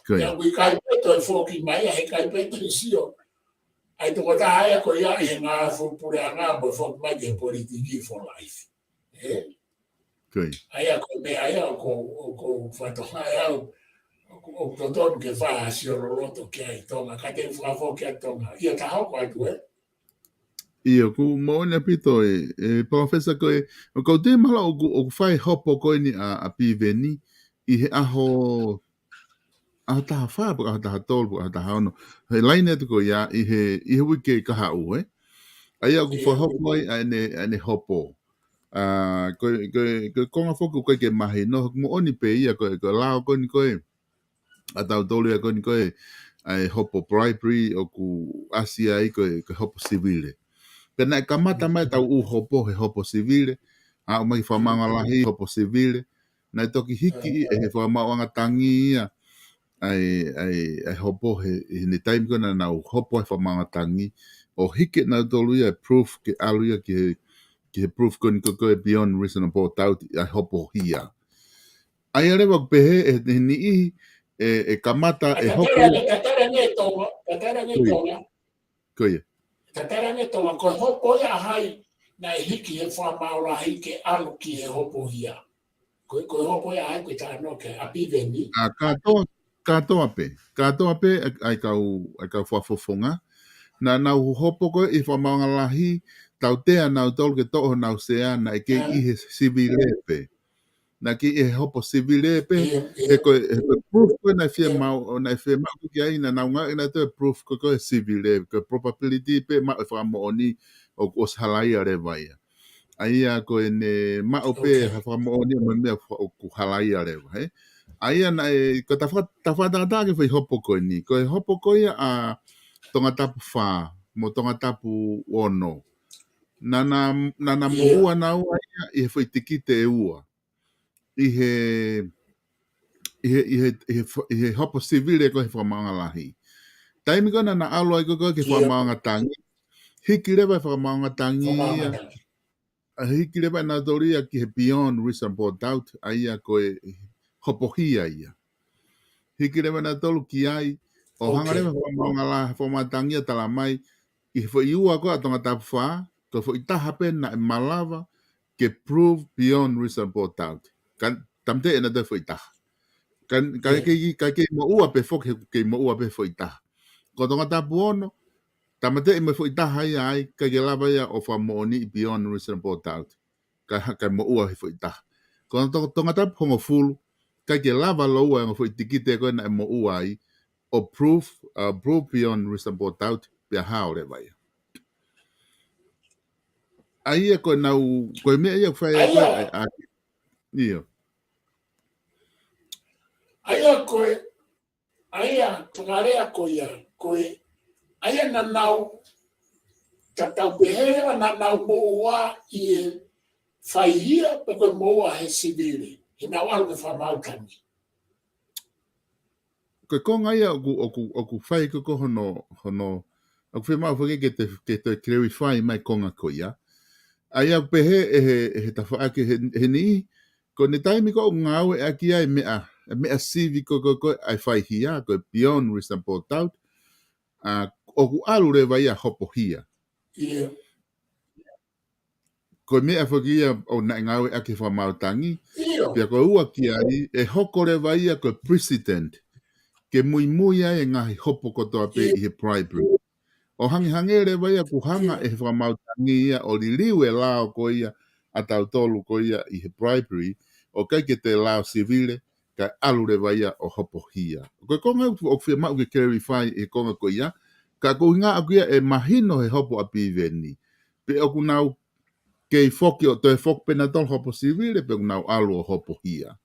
Ko ia. Ia ʻoku ʻikai pē toe foki mai, ʻa e ʻikai pē toe sio. ʻA e tokotaha ia ko ia ʻi he ngaahi fuʻu puleʻanga mo foki mai ki he politiki for life. Ē? Ko ia. ʻA ia ko e meʻa ia ʻoku, ʻoku, ʻoku fatongia ia ʻoku, ʻoku totonu ke fai ha sio loloto ki ai Tonga, ka te u fakafoki ʻa Tonga. ʻIo ta hoko atu ē. ʻIo, ʻoku moʻoni ʻaupito ē, ē, Professor ko ē, ʻoku ou tui mahalo ʻoku, ʻoku fai hopo ko eni ʻa, ʻa Piveni, ʻi he ʻaho, ʻaho taha fā, pe ko e ʻaho taha tolu, pe ko e ʻaho taha ono. He laine atu ko ia, ʻi he, ʻi he uike kahaʻu, ē. ʻA ia ʻoku fai hopo ai, ʻa ʻene, ʻa ʻene hopo. ʻA, ko e, ko e, ko e konga foki ʻoku ʻikai ke mahino, ʻoku moʻoni pē ia, ko e, ko e lao ko eni ko ē. ʻA tautolu ia ko eni ko ē, ʻa e hopo bribery ʻoku ʻasi ai ko e, ko e hopo sivile. Pea naʻe kamata mai tau ʻū hopo he hopo sivile, ʻa ʻo mai fakamaʻunga lahi hopo sivile, naʻe toki hiki ʻe he fakamaʻuʻanga tangi ia, ʻa e, ʻa e, ʻa e hopo he, he ʻene taimi ko ē naʻa nau hopo he fakamaʻuʻanga tangi, ʻo hiki nautolu ia e proof ke ʻalu ia ki he, ki he proof ko eni ko ē beyond reasonable doubt ʻa e hopohia. ʻA ia leva ʻoku pehē ʻe he niʻihi ʻe, ʻe kamata ʻe hoko. Tatara ange, tatara ange Tonga, tatara ange Tonga. Ko ia. Tatara ange Tonga, ko e hopo ia ʻa hai naʻe hiki he fakamaʻu lahi ke ʻalu ki he hopohia. Ko e, ko e hopo ia ʻa hai ko e talanoa ki ai ʻa Piveni. ʻA kātoa, kātoa pē, kātoa pē ʻa, ʻa e kau, ʻa e kau fakafofonga. Naʻa nau hopo ko ē ʻi he fakamaʻuʻanga lahi, tautea nautolu ke toʻo honau sea, naʻe kei ʻi he sivile pē. Naʻe kei ʻi he hopo sivile pē, he ko e, he ko e proof ko ē naʻe fiemaʻu, naʻe fiemaʻu ki ai naʻa nau ngāueʻaki nautolu e proof ko ē ko e sivile, ko e probability pē maʻu e fakamoʻoni ʻoku ʻosi halaia leva ia. ʻA ia ko ʻene maʻu pē ha fakamoʻoni mo e meʻa fa-, ʻoku halaia leva, ē. ʻA ia naʻe, ko e ta faka-, ta fakatātā ki he foʻi hopo ko eni. Ko e hopo ko ia ʻa Tongatapu fā, mo Tongatapu ono. Naʻa na, naʻa na moʻua naua ia ʻi he foʻi tikite ʻe ua. ʻI he, ʻi he, ʻi he, ʻi he fo-, ʻi he hopo sivile ko ē he fakamaʻuʻanga lahi. Taimi ko ē naʻa na ʻalu ai ko ē ki he fakamaʻuʻanga tangi. Hiki leva e fakamaʻuʻanga tangi ia. ʻA hiki leva ʻe nautolu ia ki he beyond reasonable doubt, ʻa ia ko e hopohia ia. Hiki leva ʻe nautolu ki ai, ʻo hanga leva fakamaʻuʻanga la-, fakamaʻuʻanga tangi ia tala mai, ʻi he foʻi ua ko ē ʻa Tongatapu fā, ko e foʻi taha pē naʻe malava ke prove beyond reasonable doubt. Ka tāmateʻi ʻe nautolu e foʻi taha. Ka, ka kei, ka kei moʻua pē foki, he kei moʻua pē foʻi taha. Ko Tongatapu ono, tāmateʻi mo e foʻi taha ia ai, ʻikai ke lava ia ʻo fakamoʻoniʻi beyond reasonable doubt. Ka, ka moʻua he foʻi taha. Ko Tonga, Tongatapu hongofulu, ʻikai ke lava lōua e ongo foʻi tikite ko ē naʻe moʻua ai, ʻo prove, uh, prove beyond reasonable doubt, pea hao leva ia. ʻA ia ko e nau, ko e meʻa ia ʻoku fai ʻa ia, ʻa, ʻa, ʻio. ʻA ia ko e, ʻa ia, fakalea ko ia, ko e, ʻa ia naʻa nau, tatau pē he leva naʻa nau moʻua ʻi he faihia, pe ko e moʻua he sivile, he naʻa nau ʻalu ke fakamaau tangi. Ko e konga ia ʻoku, ʻoku, ʻoku fai ko ē ko hono, hono, ʻoku fiemaʻu foki ke te, ke te clarify mai konga ko ia. ʻA ia ʻoku pehē ʻe he, ʻe he tafaʻaki he, he niʻihi, ko ʻene taimi ko ē ʻoku ngāueʻaki ai meʻa, meʻa sivi ko ē, ko ē, ʻa e faihia, ko e beyond reasonable doubt, ʻa, ʻoku ʻalu leva ia hopohia. ʻIo. Ko e meʻa foki ia ʻoku naʻe ngāueʻaki he fakamaau tangi, ʻio, pea ko e ua ki ai, ʻe hoko leva ia ko e precedent, ke muimui ai e ngaahi hopo kotoa pē, ʻio, ʻi he bribery. ʻO hangehangē leva ia ʻoku hanga, ʻio, ʻe he fakamaau tangi ia ʻo liliu e lao ko ia ʻa tautolu ko ia ʻi he bribery, ʻo ʻikai ke toe lao sivile, kae ʻalu leva ia ʻo hopohia. Ko e konga ʻoku, ʻoku fiemaʻu ke clarify e konga ko ia, ka ko e ʻuhinga ʻoku ʻikai ke mahino he hopo ʻa Piveni pe ʻoku nau kei foki ʻo toe foki pē nautolu hopo sivile pe ʻoku nau ʻalu ʻo hopohia.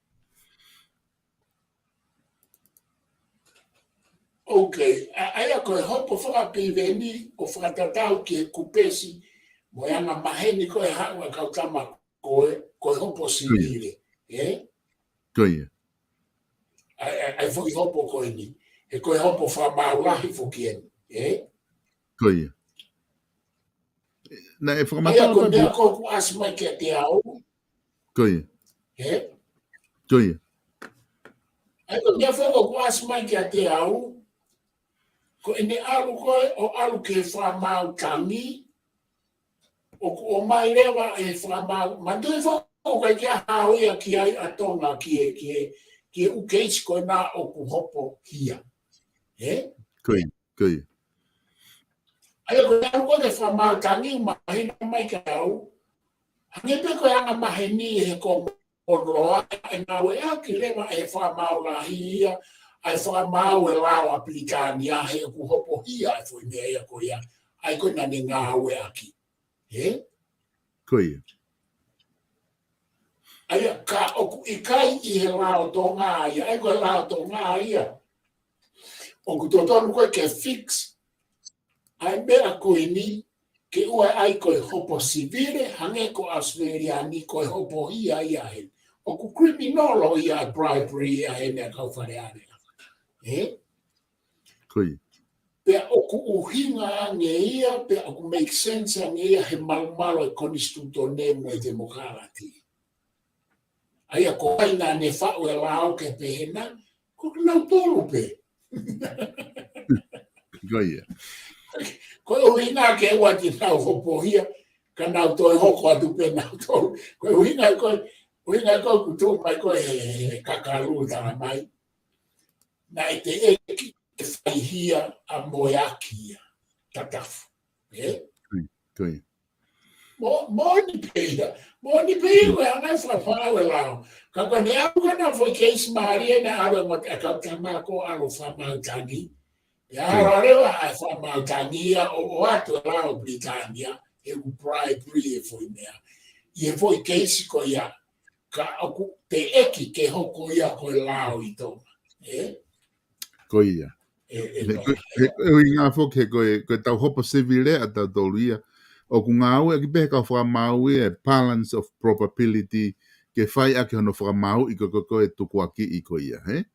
Ok, ʻa, ʻa ia ko e hopo faka-Piveni ʻoku fakatatau ki he kupesi mo e anga maheni ko ē ʻa e haʻu ʻa e kau tama ko ē, ko e hopo, ko ia, sivile, ē? Ko ia. ʻA, ʻa, ʻa e foʻi hopo ko eni, he ko e hopo fakamaau lahi foki eni, ē? Ko ia. Naʻe, ʻa ia, fakamatala ko e meʻa ko ē ʻoku ʻasi mai kiate au. Ko ia. Ē? Ko ia. ʻA ia, ko e meʻa foki ʻoku ʻasi mai kiate au, ko ʻene ʻalu ko ē ʻo ʻalu ki he fakamaau tangi, ʻoku ʻomai leva e fakamaau, manatuʻi foki ʻoku ʻikai ke ʻi ai ha hao ia ki ai ʻa Tonga ki he, ki he, ki he ʻū keisi ko ena ʻoku hopohia. Ē? Ko ia, ko ia. ʻA ia ko e ʻalu ko ē ki he fakamaau tangi, mahino mai kiate au, hangē pē ko e anga maheni he ko Koloa, ʻe ngāueʻaki leva ʻe he fakamaau lahi ia ʻa e fakamaau e lao ʻa Pilitānia, he ʻoku hopohia e foʻi meʻa ia ko ia, ʻa ia ko ē naʻa ne ngāueʻaki. Ē? Ko ia. ʻA ia, ka ʻoku ʻikai ʻi he lao Tonga ia, ʻa ia ko e lao Tonga ia, ʻoku totonu ko ē ke fix ʻa e meʻa ko eni, ke ʻoua ʻe ʻai ko e hopo sivile, hangē ko ʻAositelēlia ni ko e hopohia ia heni. ʻOku criminal ia e bribery ia heni ʻa e kau Fale Alea. Ē? Ko ia. Pea ʻoku ʻuhinga ange ia, pea ʻoku make sense ange ia he malumalu e konisitūtone mo e temokalati. ʻA ia ko hai naʻa ne faʻu e lao ke pehē na, ko kinautolu pē. Ko ia. Ko e ʻuhinga ke ʻoua te nau hopohia, ka nau toe hoko atu pē nautolu. Ko e ʻuhinga ko ē, ʻuhinga ko ē ʻoku tuʻu mai ko ē he, he kakalu tala mai. Naʻe teʻeki ke faihia ʻa Moeaki ia, Tatafu. Ē? Ko ia, ko ia. Mo, moʻoni pē ia, moʻoni pē ia, ko e anga e fakamaau e lao. Ka ko ʻene ʻalu ko ena foʻi keisi mālie naʻe ʻalu e ngaahi kau tama ko ē ʻalu fakamaau tangi. Pea, ko ia, ʻalu leva ʻa e fakamaau tangi ia ʻo, ʻoatu e lao Pilitānia, he ʻoku bribery e foʻi meʻa. ʻI he foʻi keisi ko ia, ka ʻoku teʻeki ke hoko ia ko e lao ʻi Tonga. Ē? Ko ia. Ē, ē, he ko, he ko e ʻuhinga foki he ko e, ko e tau hopo sivile ʻa tautolu ia, ʻoku ngāueʻaki pē he kau fakamaau ia e balance of probability, ke fai ʻaki hono fakamaauʻi ko, ko, ko e tukuakiʻi ko ia, ē?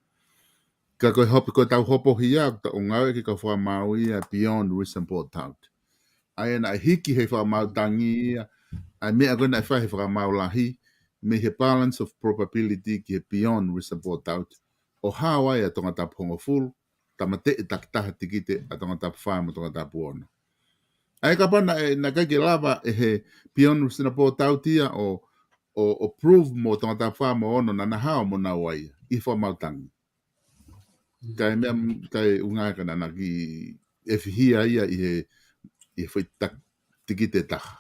Ka ko e hopo, ko e tau hopohia, ʻoku tau ngāueʻaki e kau fakamaau ia beyond reasonable doubt. ʻA ia naʻe hiki he fakamaau tangi ia, ʻa e meʻa ko ē naʻe fai he fakamaau lahi, mei he balance of probability ki he beyond reasonable doubt, ʻo hao ai ʻa Tongatapu hongofulu, tāmateʻi takitaha tikite ʻa Tongatapu fā mo Tongatapu ono. ʻA ia kapau naʻe, naʻe ʻikai ke lava ʻe he peon Singapore tautea ʻo, ʻo, ʻo prove mo tangata fā mo ono naʻa na hao mo na ua ia ʻi he fakamaau tangi. Kae meʻa, kae ʻuhinga ka naʻa na kiʻi ʻefihia ia ʻi he, ʻi he foʻi tak-, tikite ʻe taha.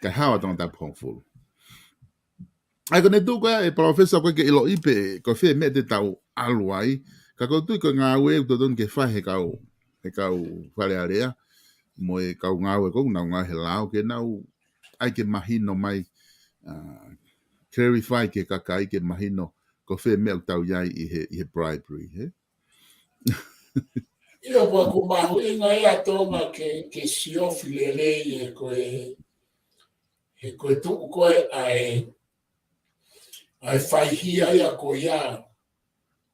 Kae hao ʻa e tangata ʻe hongofulu. ʻA ia ko ʻene tuʻu ko ia ʻe Palōfesa ko e ke ʻiloʻi pe ko fē meʻa te tau ʻalu ai. Ka ʻoku ou tui ko e ngāue ʻoku totonu ke fai he kau, he kau Fale Alea mo e kau ngāue ko ē ʻoku nau ngāue he lao ke nau ʻai ke mahino mai, ah, clarify ki he kakai ke mahino ko fē meʻa ʻoku tau ʻi ai ʻi he, ʻi he bribery, hē? ʻIo, pea ʻoku mahuʻinga ia ʻa Tonga ke, ke siofi lelei ʻe ko e, he ko e tuʻu ko ē ʻa e, ʻa e faihia ia ko ia,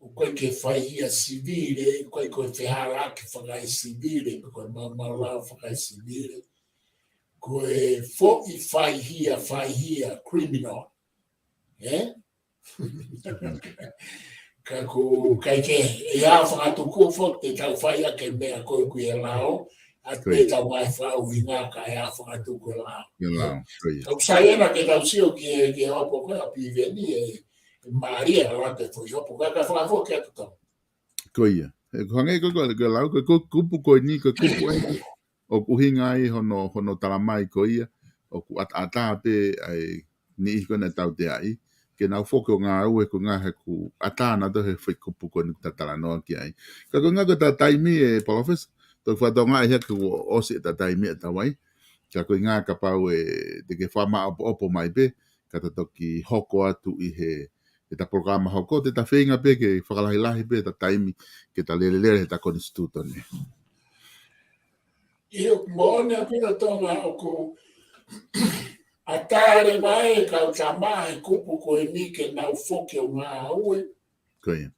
ʻoku ʻikai ke faihia sivile, ʻoku ʻikai ko e fehālaaki fakaesivile, pe ko e maumau lao fakaesivile. Ko e foʻi faihia, faihia, criminal. Ē? Ka ʻoku ʻikai ke, ʻe ʻi ai e fakatuku foki te tau fai ʻaki e meʻa ko ē ʻoku ʻi he lao, ʻa ia ko ia te tau ngaahi fakaʻuhinga ka ʻi ai e fakatuku ʻe lao. ʻE lao, ko ia. Ka ʻoku sai ena ke tau sio ki he, ki he hopo ko ē ʻa Piveni ē, ʻe mālie ʻa e lata e foʻi hopo, ka ka fakafoki atu tau. Ko ia. Ē, ʻoku hangē ko e, ko e, ko e lau, ko e, ko e kupu ko eni, ko e kupu ē. ʻOku ʻuhinga ai hono, hono tala mai ko ia, ʻoku ʻat-, ʻatā pē ʻa e niʻihi ko ē naʻe tauteaʻi ke nau foki ʻo ngāue ko e ngaahi ʻoku ʻatā nautolu he foʻi kupu ko eni ʻoku ta talanoa ki ai. Ka ko e ʻuhinga ko ʻeta taimi ē Palōfesa, toki fakatokangaʻi hake kuo ʻosi ʻeta taimi ʻe tau ai. Ka ko e ʻuhinga kapau ʻe te ke fakamāʻopoʻopo mai pē, ka ta toki hoko atu ʻi he, ʻeta polokalama hoko, te ta feinga pē ke fakalahilahi pē ʻeta taimi ke ta lelelele heʻeta konisitūtone. ʻIo, moʻoni ʻaupito Tonga ʻoku ʻatā leva e kau tama he kupu ko eni ke nau foki ʻo ngāue. Ko ia.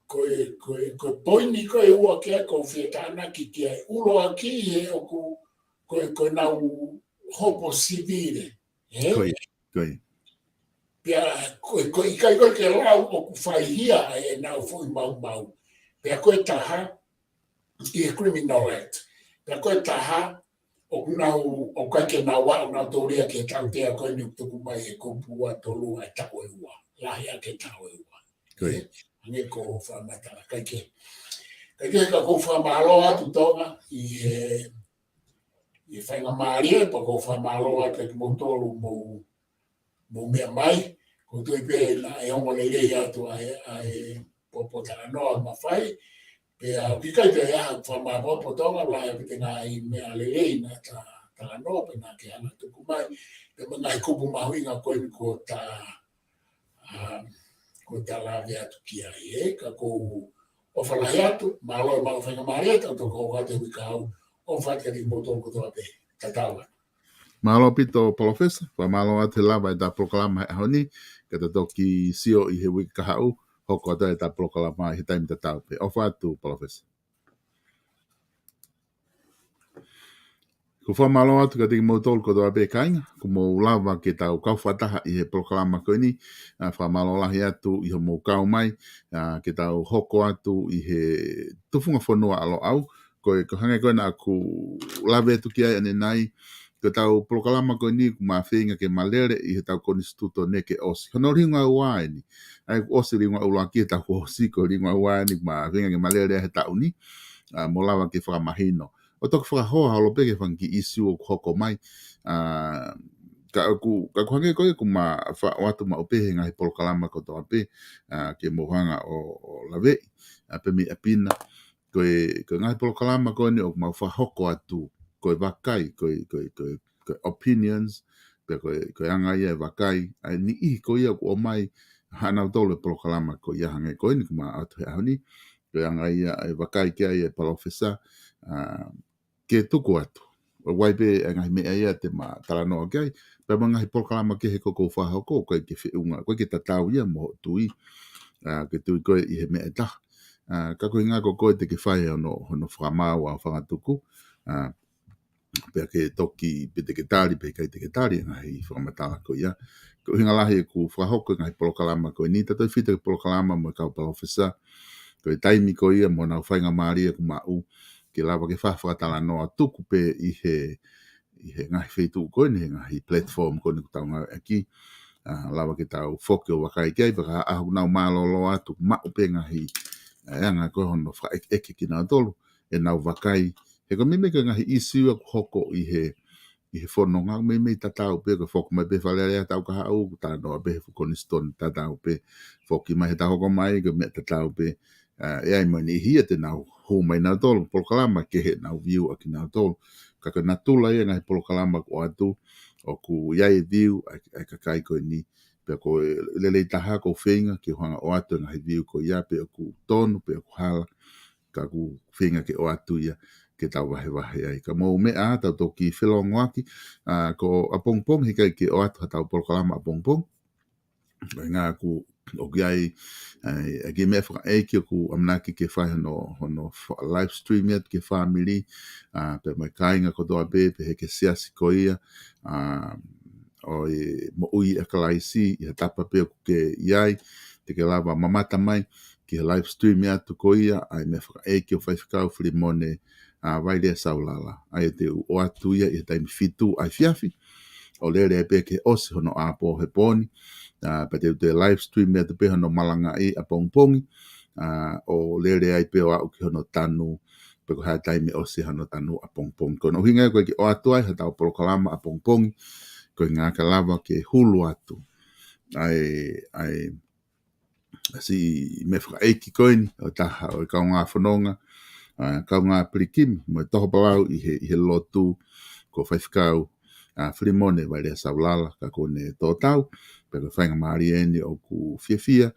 Ko e, ko e, ko e poini ko ē ʻe ua ke ʻoku ou fie tānaki ki ai, ʻuluaki he ʻoku, ko e, ko ʻenau hopo sivile. Ē? Ko ia, ko ia. Pea ko e, ko e ʻikai ko ē ke lau ʻoku faihia ʻenau foʻi maumau. Pea ko e taha, ʻi he Criminal Act. Pea ko e taha, ʻoku nau, ʻoku ʻikai ke nau ʻalu nautolu ia ki he tautea ko eni ʻoku tuku mai he kupu ua tolu ʻa e taʻu ʻe ua. Lahi ʻaki e taʻu ʻe ua. Ko ia. Ē, hangē ko e fakamatala. ʻIkai ke, ʻikai ke ka ʻoku ou fakamālō atu Tonga ʻi he, ʻi he faingamālie, pea ʻoku ou fakamālō atu kiate kimoutolu mou, mou meʻa mai, ʻoku ou tui pē naʻe ongo lelei atu ʻa e, ʻa e pōpoaki talanoa ʻoku ma fai, pea ʻoku ʻikai pē ha fakamāpopo Tonga, ʻoku lahi ʻaupito e ngaahi meʻa lelei naʻa ta talanoa, pea naʻa ke hanga tuku mai, pea mo e ngaahi kupu mahuʻinga ko eni kuo ta, um, kuo ta lave atu ki ai, ē, ka ʻoku ou ʻofa lahi atu, mālō e maʻu faingamālie, tau toki hoko atu he uike kahaʻu, ʻofa atu kiate kimoutolu kotoa pē, tatau atu. Mālō ʻaupito Palōfesa, fakamālō atu he lava ʻeta polokalama he ʻaho ni, ka ta toki sio ʻi he uike kahaʻu, hoko atu ʻeta polokalama ʻi he taimi tatau pē. ʻOfa atu Palōfesa. ʻOku ou fakamālō atu kiate kimoutolu kotoa pē kāinga, kuo mou lava ke tau kau fakataha ʻi he polokalama ko eni, ʻa, fakamālō lahi atu ʻi hoʻomou kau mai, ʻa, ke tau hoko atu ʻi he tufunga fonua ʻa Loʻau, ko e, ko e hangē ko ē naʻa ku lave atu ki ai ʻanenai, ko ʻetau polokalama ko eni ʻoku ma feinga ke ma lele ʻi heʻetau konisitūtone ke ʻosi. Hono liunga ua eni. ʻA ia kuo ʻosi liunga ʻuluaki, ʻetau kuo ʻosi ko e liunga ua eni ʻoku ma feinga ke ma lele he taʻu ni. ʻA, mo lava ke fakamahino. ʻO toki fakahoa holo pē ki he fanga kiʻi ʻīsiu ʻoku hoko mai. ʻA, ka ʻoku, ka ʻoku hangē ko ia ʻoku ma faʻo atu maʻu pē he ngaahi polokalama kotoa pē, ʻa, ke mou hanga ʻo, ʻo laveʻi, ʻa, pē mei ʻapi na. Ko e, ko e ngaahi polokalama ko eni ʻoku mau fakahoko atu, ko e vakai, ko e, ko e, ko e, ko e opinions, pea ko e, ko e anga ia e vakai, ʻa e niʻihi ko ia ʻoku ʻomai haʻanautolu e polokalama ko ia hangē ko eni ʻoku ma ʻoatu he ʻaho ni, ko e anga ia e vakai ki ai e Palōfesa, ʻa, ke tuku atu. ʻOku ʻi ai pē e ngaahi meʻa ia te ma talanoa ki ai, pea mo e ngaahi polokalama kehe ʻoku ou fakahoko, ʻoku ʻikai ke feʻunga, ʻoku ʻikai ke tatau ia mo hoʻo tui, ʻa, ke tui koe ʻi he meʻa ʻe taha. ʻA, ka ko e ʻuhinga ko koe te ke fai hono, hono fakamaau ʻa e fanga tuku, ʻa, pea ke toki, pe te ke tali, pe ʻikai te ke tali, ngaahi fakamatala ko ia. Ko e ʻuhinga lahi ʻeku fakahoko e ngaahi polokalama ko eni, ta toe fita ki he polokalama mo e kau Palōfesa, ko e taimi ko ia mo ʻenau faingamālie ʻoku maʻu, ke lava ke fakatalanoa tuku pē ʻi he, ʻi he ngaahi feituʻu ko eni, he ngaahi platform ko eni ʻoku tau ngāueʻaki. ʻA, lava ke tau foki ʻo vakai ki ai, pea ka ʻi ai ha ʻaho ʻoku nau mālōlō atu, maʻu pē ngaahi, ʻa e anga ko ē hono fakaʻekeʻeke kinautolu, ʻenau vakai. He ko e meimei ko e ngaahi ʻīsiu ʻoku hoko ʻi he, ʻi he fononga, meimei tatau pē, ko e foki mai pē Fale Alea he taʻu kahaʻu, ʻoku talanoa pē he fuʻu konisitūtone tatau pē, foki mai he taʻu hoko mai, ko e meʻa tatau pē, ʻa, ʻe ʻi ai mo e niʻihi ia te nau hū mai nautolu, polokalama kehe ʻenau view ʻa kinautolu. Ka ko e natula ia e ngaahi polokalama ʻoku ʻoatu, ʻoku ʻi ai e view ʻa e, ʻa e kakai ko eni. Pea ko e lelei taha ʻoku ou feinga ke u hanga ʻo ʻoatu e ngaahi view ko ia, pe ʻoku tonu, pe ʻoku hala, ka ʻoku ou feinga ke ʻoatu ia ke tau vahevahe ai. Ka mou meʻa ā, tau toki felongoaki, ʻa, ko ʻapongipongi, heʻikai ke ʻoatu haʻatau polokalama ʻapongipongi. Ko e ʻuhinga ʻoku, ʻoku ʻi ai, ʻa e, ʻa e kiʻi meʻa fakaʻeiki ʻoku ʻamanaki ke fai hono, hono fa-, live stream ia ki he fāmili, ʻa, pea mo e kāinga kotoa pē, pehē ki he siasi ko ia, ʻa, ʻo e moʻui ʻa Kalaisi, ʻi ha tapa pē ʻoku ke ʻi ai, te ke lava mamata mai ki he live stream atu ko ia, ʻa e meʻa fakaʻeiki ʻo Faifekau Filimone, ʻa, Vailea Saulala. ʻA ia te u ʻoatu ia ʻi he taimi fitu ʻa e efiafi, ʻo lele ai pē ki he ʻosi hono ʻapo he pō ni, ʻa, pea te u toe live stream atu pē hono malangaʻi ʻapongipongi, ʻa, ʻo lele ai pē ʻo aʻu ki hono tanu, pe ko e hā e taimi ʻosi hono tanu ʻapongipongi. Ko hono ʻuhinga ia ʻoku ʻikai ke ʻoatu ai haʻatau polokalama ʻapongipongi, ko e ʻuhinga ke lava ke hulu atu ʻa e, ʻa e, ʻa e siʻi meʻa fakaʻeiki ko eni, ʻo e taha ʻo e kaungā fononga, ʻa, kaungā pilikimi mo e toho palau ʻi he, ʻi he lotu, ko Faifekau, ʻa, Filimone Vailea Saulala, ka kuo ne tō tau, pea ko e faingamālie eni ʻoku fiefia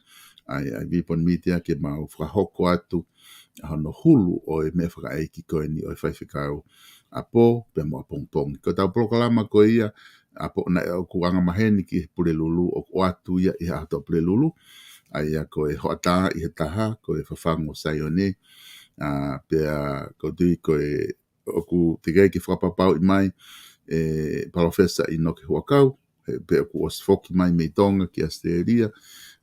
ʻa e, ʻa e Vipon Media ke mau fakahoko atu ʻa hono hulu ʻo e meʻa fakaʻeiki ko eni ʻo e Faifekau ʻapo pea mo ʻapongipongi. Ko ʻetau polokalama ko ia, ʻapo naʻe ʻoku angamaheni ki he Pulelulu, ʻoku ʻoatu ia ʻi he ʻaho Tuʻapulelulu, ʻa ia ko e hoʻatā ʻi he taha, ko e Fafangu ʻo Saione, ʻa, pea ʻoku ou tui ko e ʻoku teʻeki ai ke fakapapauʻi mai ʻe Palōfesa ʻInoke Huʻakau, he, pe ʻoku ʻosi foki mai mei Tonga ki ʻAositelēlia,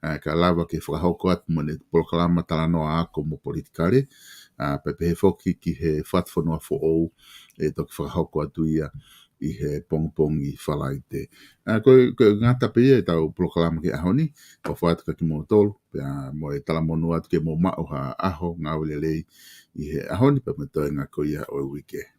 ʻa, ka lava ke fakahoko atu mo ʻene polokalama talanoa ako mo politikale, ʻa, pea pehē foki ki he Fatufonua Foʻou, ʻe toki fakahoko atu ia ʻi he pongipongi Falaite. ʻA, ko e, ko e ngata pē ia ʻetau polokalama ki he ʻaho ni, ʻofa atu kia kimoutolu, pea mo e talamonū atu ke mou maʻu ha ʻaho ngāue lelei ʻi he ʻaho ni, pea mo e toenga ko ia ʻo e uike.